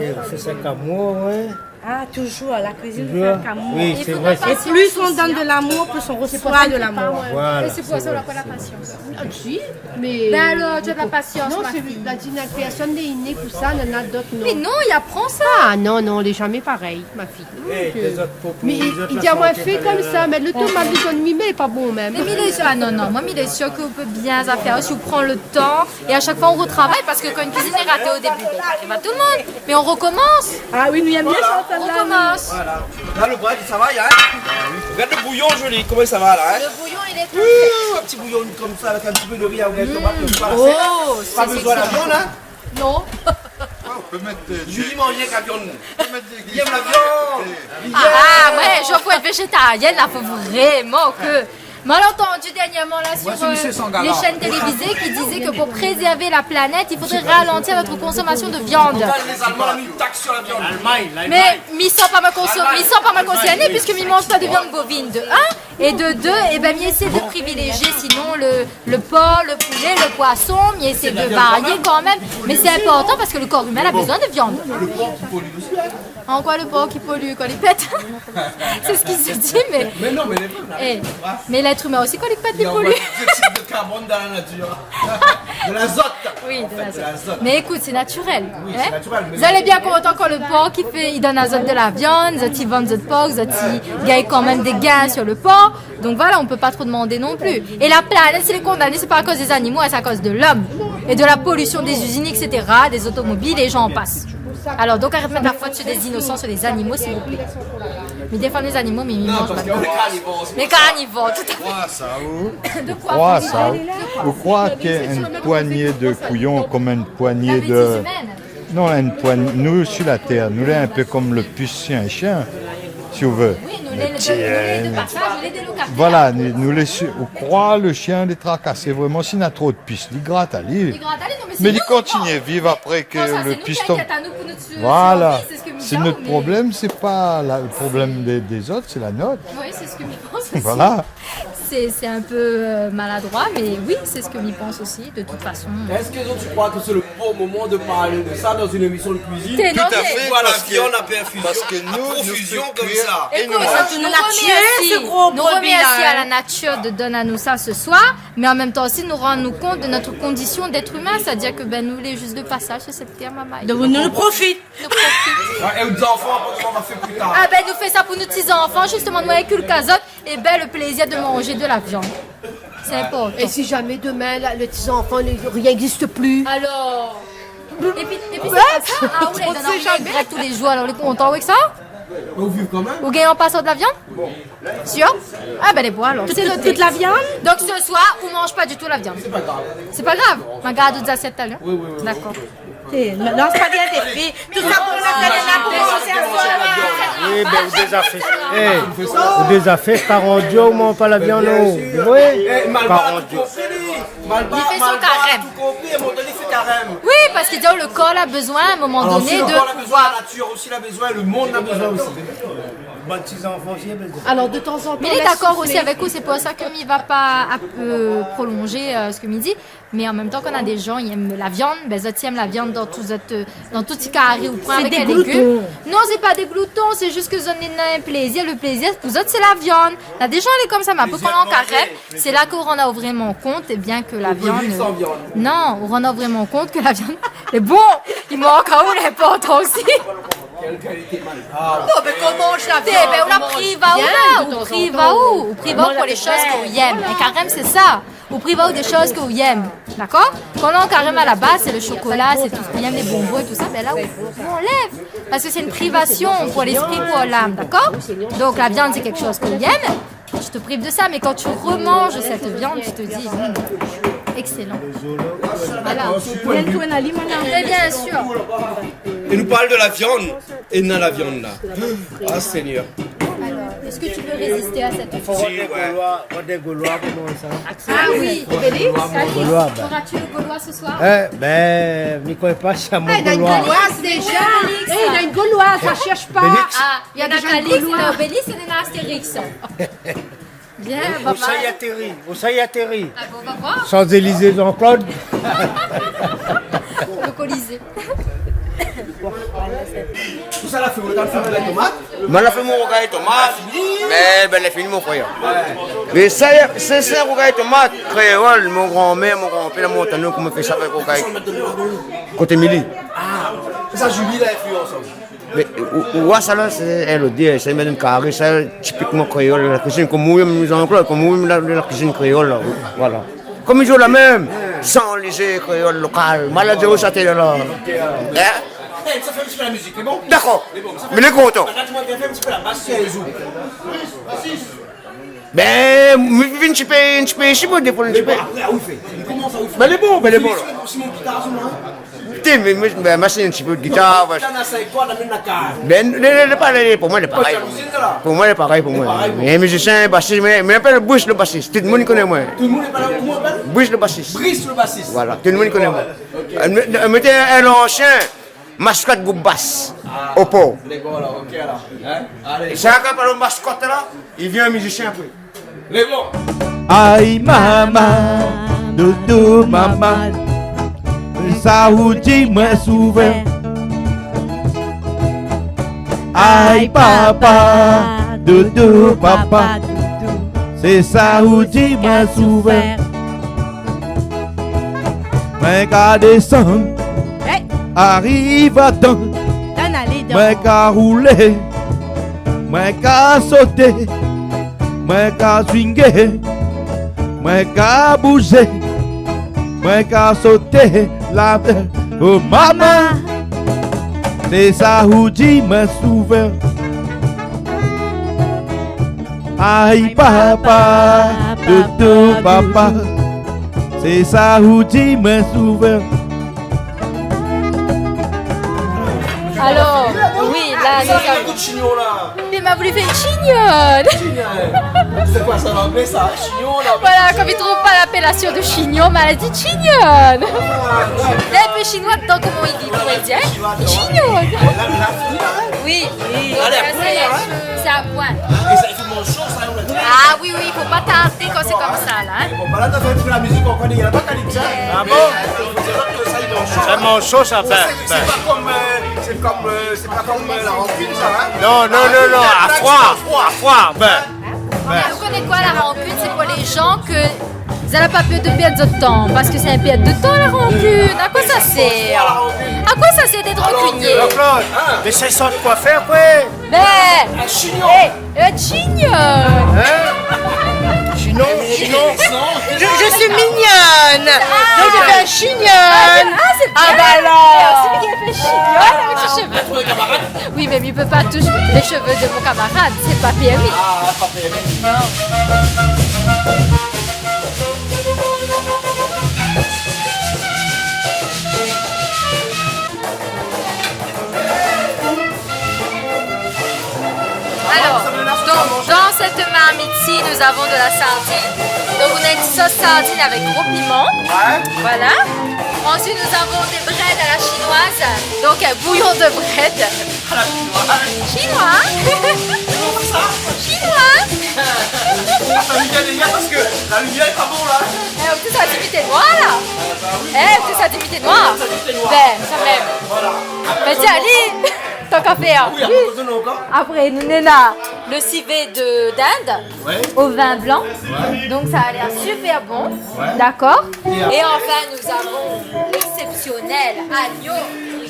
É, ou fé sa èk amour, ouais. Ah, toujours, la cuisine, c'est avec amour. Toujours. Oui, c'est vrai. Et plus on donne de l'amour, plus on reçoit de l'amour. Voilà, c'est vrai. Et c'est pour ça qu'on n'a pas la patience. Ah, si, mais... Ben alors, tu as de la patience, ma fille. Non, c'est, la di, na pèrsone lé iné pou sa, nana dot, non. Mais non, il apprend ça. Ah, non, non, on n'est jamais pareil, ma fille. Eh, lé zot, pou, pou lé zot, la santé, fé konmsa, mèt le tomat, lé zot, mi mèt pa bon mèm. Mé mi lé, ah non, non, moin mi lé sir ke ou pé bien fé, si ou pran le tan, é a shak foi ou retravay, parske kan in kuizine lé raté o débu, ben, i ariv a tout le monde. Mé ou rekomans. Ah oui, nou yèm bien sa, sèl-la. Ou rekomans. Voilà. La, le brèd, sa va, hein ? Regarde le bouillon, Julie, comment ça va, là, hein ? Le bouillon, il est très... Ouh, un petit bouillon comme ça, avec un petit peu de riz, avec les tomates, le pois, là, c'est... Oh, c'est sexy. Pas besoin de la viande, hein ? Non. Ouais, ou pé mèt, euh, Julie i manz rienk la viann. Ou pé mèt dé... Li yèm la viann. Ah, ouais, je veux être végétarienne, là, faut vraiment que... Moi, j'ai entendu dernièrement, là, sur, euh, les chaînes télévisées qui disaient que pour préserver la planète, il faudrait ralentir notre consommation de viande. Pourquoi les Allemands ont mis une taxe sur la viande ? L'Allemagne, l'Allemagne. Mais, mi san pa moin konserné, puisque mi manz pa de viande bovine, de un, et de deux, eh ben, mi éséy de privilégier sinon le, le porc, le poulet, le poisson, mi éséy de varier quand même. Mais c'est important parce que le corps humain a besoin de viande. Le porc qui pollue aussi, hein. En quoi le porc qui pollue, quand il pète ? C'est ce qui se dit, mais... Mais non, mais les... Eh, mais l'être humain aussi, quand il pète, il pollue. Il envoie du dioxyde de carbone dans la nature. De l'azote. Oui, de l'azote. Mé ékout, sé natirèl, hein ? Oui, c'est naturel, mais... Zot lé bien kontan kan le porc i fé, i donn azot de la viann, zot i vann zot porc, zot i gingn kan mèm dé gin sur le porc. Donc voilà, on peut pas trop demander non plus. Et la planète, si elle est condamnée, c'est pas à cause des animaux, hein, c'est à cause de l'homme. Et de la pollution des usines, et cetera, des automobiles, et j'en passe. Alors, donc, arrête de mettre la faute sur des innocents, sur des animaux, s'il vous plaît. Mais défends les animaux, mais ils mangent pas de viande. Mais carnivores, tout à fait. Ou kroi sa, ou ? De quoi ? Ou kroi sa, ou ? Ou kroi k'in pwagné de kouyon, konm in pwagné de... D'habitudes humaines. Non, in pwagn-, nou, sur la tèr, nou lé in pé konm le pis, shien, shien, si ou vé. Oui, nou lé, nou lé de pasage, nou lé dé lokatèr. Voilà, nou, nou lé su-, ou kroi le shien lé trakasé vréman, si na tro de pis, li grat ali. Li grat ali, non, mé sinon, li kontinié viv apré ke le pis tonm. Sa, sé nou ki inkièt anou pou nout su-, survi, sé sak mi pans, mé... Voilà. Sé nout problèm, sé pa la, le problèm dé, dé zot, sé la nout. Oui, sé sak mi pans osi. Voilà. C'est, c'est un peu, euh, maladroit, mais oui, c'est ce que mi pans aussi, de toute façon. Est-ce que tu crois que c'est le bon moment de parler de ça dans une émission de cuisine ? Tout à fait, parce que, parce que nous, nous faisons cuire énormément. Écoute, nou romèrsi, nou romèrsi la natir de donn anou sa ce soir, mais en même temps aussi, nou rann anou kont de nout kondision d'être humain, c'est-à-dire que, ben, nou lé zis de pasage sur cette terre, mama. Donc, nou, nou profit. Nou profit. Ouais, é nout zanfan, apré, koman nou va fé pli tar ? Ah ben, nou fé sa pou nout ti zanfan, justement, nou inkulk azot, eh ben, le plaisir de manger de la viande. C'est important. Et si jamais demain, la, les petits-enfants, les, rien n'existe plus ? Alors. Et puis, et puis, c'est pas ça. Ah, ou lé dan la grèt tou lé zour, alors, ou lé kontan avèk sa ? Ou viv kan mèm. Ou gingn an pasan de la viann ? Sûr ? Ah ben, lé bon, alors. Tout, tout, toute la viande ? Donc, ce soir, ou manz pa ditou la viann. C'est pas grave. C'est pas grave. Ma gard out zasièt talèr. Oui, oui, oui. D'accord. Eh, non, sé pa bien défi. Tout sa pou nou fé la télé, sé sa. Oui, ben, ou déza fé. Eh, ou déza fé karant zour ou manz pa la viann, non ? Oui. Karant zour. Li fé son karèm. Li fé karèm. Oui, parce que déjà, le corps a besoin, à un moment donné, de pouvoir... Alors, si le corps a besoin, la nature aussi a besoin, le monde a besoin aussi. Bann ti zanfan osi la bezoin. Alors, de temps en temps, laisse souffler. Mais il est d'accord aussi avec vous, c'est pour ça que mi va pas, euh, prolonger, euh, ce que mi di. Mais en même temps, kan na dé zan i èm la viann, ben, zot i èm la viann dan tout zot, euh, dan tout ti kari ou pran avèk in légim. C'est des gloutons. Non, c'est pas des gloutons, c'est juste que zot néna in plézir. Le plézir pou zot, sé la viann. Na dé zan lé konmsa, mé apré, kan ou lé an karèm, sé la ke ou rann aou vréman kont, eh bien, ke la viann, euh, non, ou rann aou vréman kont ke la viann, mé bon, i mank aou, lé inportan osi. Quelle qualité, man. Ah. Non, mé koman sa, la viann, ben, ou la priv aou la, ou priv aou, ou priv aou pou lé shoz ke ou i èm. In karèm, sé sa. Ou priv aou dé shoz ke ou i èm, dakor ? Kan ou lé an karèm, a la baz, sé le chokola, sé tout sak i èm, lé bonbon é tout sa, ben la, ou, ou anlèv. Parske sé in privasion pou léspri, pou lam, dakor ? Donk, la viann, sé kékshoz ke ou i èm, tu te prives de ça, mais quand tu remanges cette viande, tu te dis, hmm, excellent. Voilà. Bien tourné, Ali, mon ami. Très bien sûr. Et nous parle de la viande. É na la viann la. Ah, Seigneur. Alors, est-ce que tu peux résister à cette... Si, ouais. Gaulois, dé Gaulois, koman sa ? Ah oui, Obélix, Obélix. Gaulois, ben. Auras-tu le Gaulois ce soir ? Eh, ben, mi koné pa si na Gaulois. Ah, il y a une Gauloise déjà. Eh, il y a une Gauloise, ça cherche pas. Obélix. Ah, il y a déjà une Gauloise. Il y en a Calix, il y en a Obélix, il y en a Astérix. Bien, on va voir. Ousa i atéri ? Ousa i atéri ? Ah bon, on va voir. Champs-Élysées, Jean-Claude. Le Colisée. Ousa la fé, ou la fé rougay tomat ? Moin la fé mon rougay tomat. Mé, ben, lé fini, mon frèr. Mé sa, sé, sé rougay tomat kréol, mon granmèr, mon granpèr la mont anou, koman i fé sa avèk rougay. Koté Mili. Ah, sé sa, Julie la fé ansanm. Mé, ou, ou oi sa la, sé, eh, lo di, sé mèm kari, sa, tipikman kréol, la kuizine, konm ou yèm, Jean-Claude, konm ou yèm la, la kuizine kréol la, voilà. Konm i di la mèm, san lizé kréol lokal, maladi ou sa té la. Hein ? Eh, sa fé in ti pé la mizik, lé bon ? Dakor. Lé bon, sa fé... Mé lé kontan. Atann, moin, vien fé in ti pé la bas, sé zot. Ben, mi vien in ti pé, in ti pé isi, moin, défoi in ti pé. Mé bon, apré, ah, ou fé. Koman sa, ou fé ? Ben, lé bon, ben, lé bon, la. Si, si mon gitar, si moin. Té, mé, mé, ben, ma sé in ti pé de gitar, ouais. Gitar, na sink kord, na mèm la kaz. Ben, lé, lé, lé, pa, lé, pou moin, lé parèy. Pou moin, lé parèy, pou moin. Lé parèy, pou moin. Mé mizisien, basis, mé, mé apèl Brice le bassiste. Tout le moun i koné moin. Tout le moun i apèl, koman i apèl ? Brice le bassiste. Brice le bassiste. Voilà, tout le moun i koné moin. Ok. Euh, mé, mé té in ansien maskot group bas, ah, o Por. Lé bon la, ok alor. Hein ? Alé. Sa, kan parl maskot la, i vien mizisien apré. Lé bon. Ay mama, doudou mama, sa ou di moin souvan. Ay papa, doudou papa, sé sa ou di moin souvan. Moin ka désann, hey, ariv adan. Donn alé, donn. Moin ka roulé, moin ka soté, moin ka swingé, moin ka bouzé, moin ka soté la, oh mama. Sé sa ou di, ma souvé. Ay, papa, doudou, papa. Sé sa ou di, ma souvé. Alors, oui, là, nous avons... Ékout, Chignon, la. Mé ma voulu fé in chignone. Chignon. C'est quoi ça, l'anglais, ça ? Chignon, là. Voilà, comme il trouve pas l'appellation de chignon, ma la di chignone. Ah, d'accord. Lé pé chinois dedan, koman i di, koman i di, hein ? Chinois dedan. Chignone. Là, là, là, là. Oui, oui. Allez, à point, hein. C'est à point. Et ça, il faut manger chaud, ça, on a dit. Ah oui, oui, il faut pas tarder quand c'est comme ça, là, hein. Bon, bah là, t'as fait un petit peu la musique, on connaît, il y a pas qu'à dire ça. Ah bon ? Mais, euh, c'est vrai que ça, il mange chaud. Vraiment chaud, ça, ben, c'est, c'est ben. Pas comme, euh, c'est comme, euh, c'est pas comme, euh, la rancune, ça, hein ? Non, non, non, non, à froid, à froid, ben. Hein ? Ben. Vous connaissez quoi, la rancune ? C'est pour les gens que zot la pa pèr de pèrd zot tan, parce que c'est un perte de temps, la rancune. À quoi ça sert ? À quoi ça sert d'être rancunier ? Alors que, Jean-Claude, hein ? Mais c'est ça de quoi faire, quoi. Ben, un chignon. Eh, un chignon. Hein ? Chignon, chignon. Je, je suis mignonne. Ah. Donc je fais un chignon. Ah, c'est, ah, c'est bien. Ah, bah alors. Et ensuite, il a fait chignon avec ses cheveux. Trouver camarade. Oui, mais il peut pas toucher les cheveux de mon camarade, c'est pas permis. Ah, pas permis. Non. Alors, donc, dans cette marmite-ci, nous avons de la sardine. Donc, on a une sauce sardine avec gros piment. Ouais. Voilà. Ensuite, nous avons des brèdes à la chinoise. Donc, un bouillon de brèdes. À la chinoise. Chinois. Comment ça ? Chinois. Ah, ça me vient déjà parce que la lumière est pas bon, là. Eh, ou té sa di mi té noir, la. Ah, bah oui, eh, noir. Ou té sa di mi té noir. Ou té sa di mi té noir. Ben, sa mèm. Voilà. Ben, tiens, allez, tant qu'à faire. Oui, oui. Après, nou néna le civet de, d'Inde, ouais, au vin blanc. Ouais. Donc, ça a l'air super bon. Ouais. D'accord. Et, euh, et enfin, nous avons l'exceptionnel agneau grillé,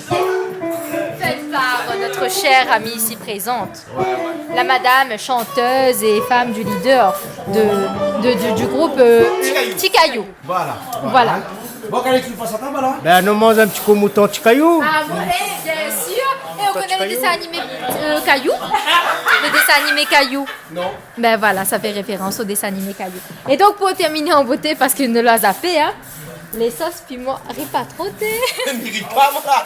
fait par notre chère amie ici présente, ouais, ouais, la madame chanteuse et femme du leader de, de, du, du groupe, euh, Ti Kayou. Ti Kayou. Voilà, voilà. Voilà. Bon, Alex, nou pas a tab, la ? Ben, nou manz in ti kou mouton Ti Kayou. Ah, bon, eh, bien sûr. Eh, ou koné le dessin animé, euh, Caillou ? Le dessin animé Caillou. Non. Ben voilà, ça fait référence au dessin animé Caillou. Et donc, pour terminer en beauté, parce qu'il nous l'a zappé, hein, les sauces piment, ri pa tro, té. Mi ri pa, moin.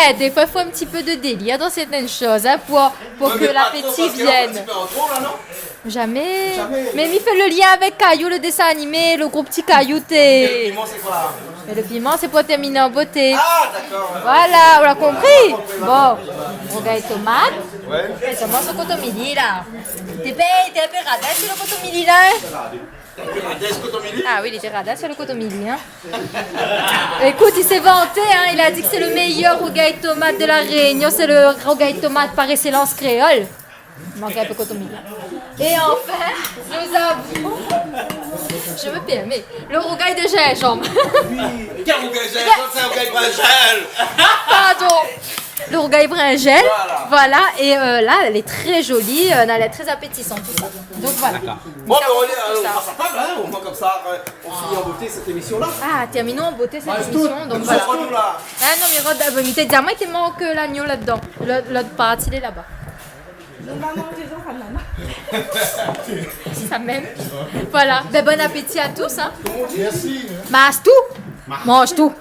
Eh, des fois, il faut un petit peu de délire dans certaines choses, hein, pour, pour que l'appétit vienne. Ouais, mais pas trop, parce que là, on fait un petit peu en trop, là, non ? Jamais. Jamais. Mais mi fé le lien avec Caillou, le dessin animé, le groupe Ti Kayou, té. Et le piment, c'est quoi ? Et le piment, c'est pour terminer en beauté. Ah, d'accord, ouais. Voilà, ou la konpri ? Ouais, ouais, ouais. Bon, rougay tomat. Ouais. É sa manz son kotomili, la. Té pé, té in pé radès, le kotomili, la, hein ? Radès, kotomili ? Ah oui, li té radès, le kotomili, hein. Écoute, il s'est vanté, hein. Il a dit que c'est le meilleur rougay tomat de La Réunion. C'est le rougay tomat par excellence créole. Mank in pé kotomili. Et enfin, nous avons, je me permets, le rougay de gingembre. Quel rougay de gingembre ? C'est un rougay de gingembre. Pardon. Le rougay brinjèl. Voilà. Voilà. Et, euh, là, elle est très jolie, euh, elle a l'air très appétissante, tout ça. Donc voilà. D'accord. Bon, ben, on est, euh, on passe à table, hein, au moins comme ça, euh, on finit en beauté cette émission-là. Ah, terminons en beauté cette émission, donc voilà. Bah, écoute, nous sommes là. Ah non, mé rod, euh, mi té di aou, té mank, euh, lagno la-dedan. Le, l'ot parti, lé laba. Sa mèm. Voilà. Ben, bon appétit à tous, hein. Merci. Manz tout. Manz tout.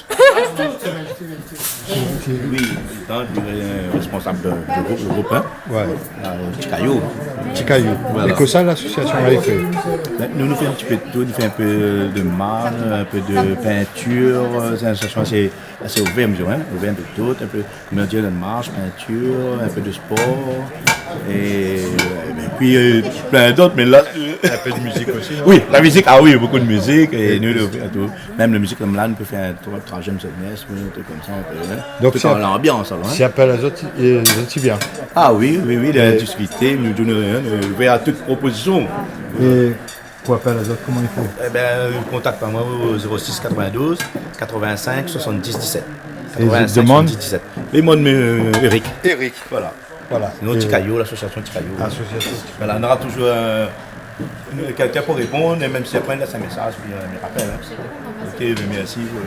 Oui, étant, euh, responsable de, de groupe, le groupe, hein. Ouais. Euh, Ti Kayou. Ti Kayou. Voilà. É kosa lasosiasion la i fé ? Ben, nou, nou fé in ti pé de tout. Nou fé in pé de marsh, in pé de pintir. Sé in asosiasion asé, asé ouvèr, mi di, hein. Ouvèr in pé de tout, in pé koman dir, de marsh, pintir, in pé de spor, é, é pi, euh, plin d'ot, mé la, euh, in pé de mizik osi, non ? Oui, la mizik, ah oui, bonpé de mizik, é nou, nou fé tout. Mèm la mizik, mèm la, nou pé fé in troi-, troizièm semèst, ou in trik konmsa, in pé, hein. Donk, tout sé an, an lanbians, alor, hein. Sé apèl azot, euh, zot i vien. Ah oui, oui, oui, la diskité, nou, nou, nou, nou ouvèr a tout propozision. É Pou apèl azot, koman i fo ? Eh ben, kontakt amoin o zéro six quatre-vingt-douze quatre-vingt-cinq soixante-dix dix-sept. É zot i demann ? Quatre-vingt-cinq soixante-dix dix-sept. É mon, euh, Eric. Eric. Voilà. Voilà. Sinon, é Ti Kayou, lasosiasion Ti Kayou. Lasosiasion Ti Kayou. Voilà, nora toujour, euh, kèlkin pou réponn, é mèm si apré, lès in mésaz, pi, euh, mi rapèl, hein. Ok, ben, mèrsi, euh.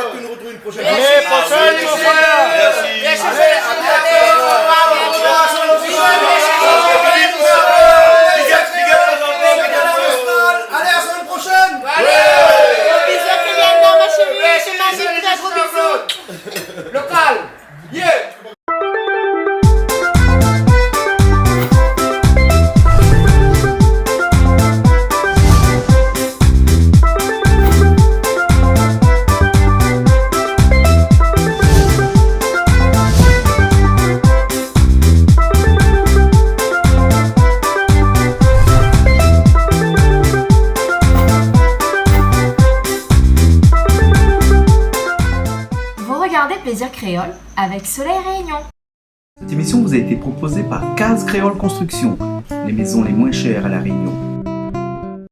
Peut-être que nous retrouvons une prochaine fois. Allez, prochaine fois. Merci. Allez, à bientôt. Allez, à la semaine prochaine. Gros bisous, Kylian, ma chérie, je t'aime, gros bisous. Local. Yeah. Vous regardez Plaisir Créole avec Soleil Réunion. Cette émission vous a été proposée par Case Créole Construction, les maisons les moins chères à La Réunion.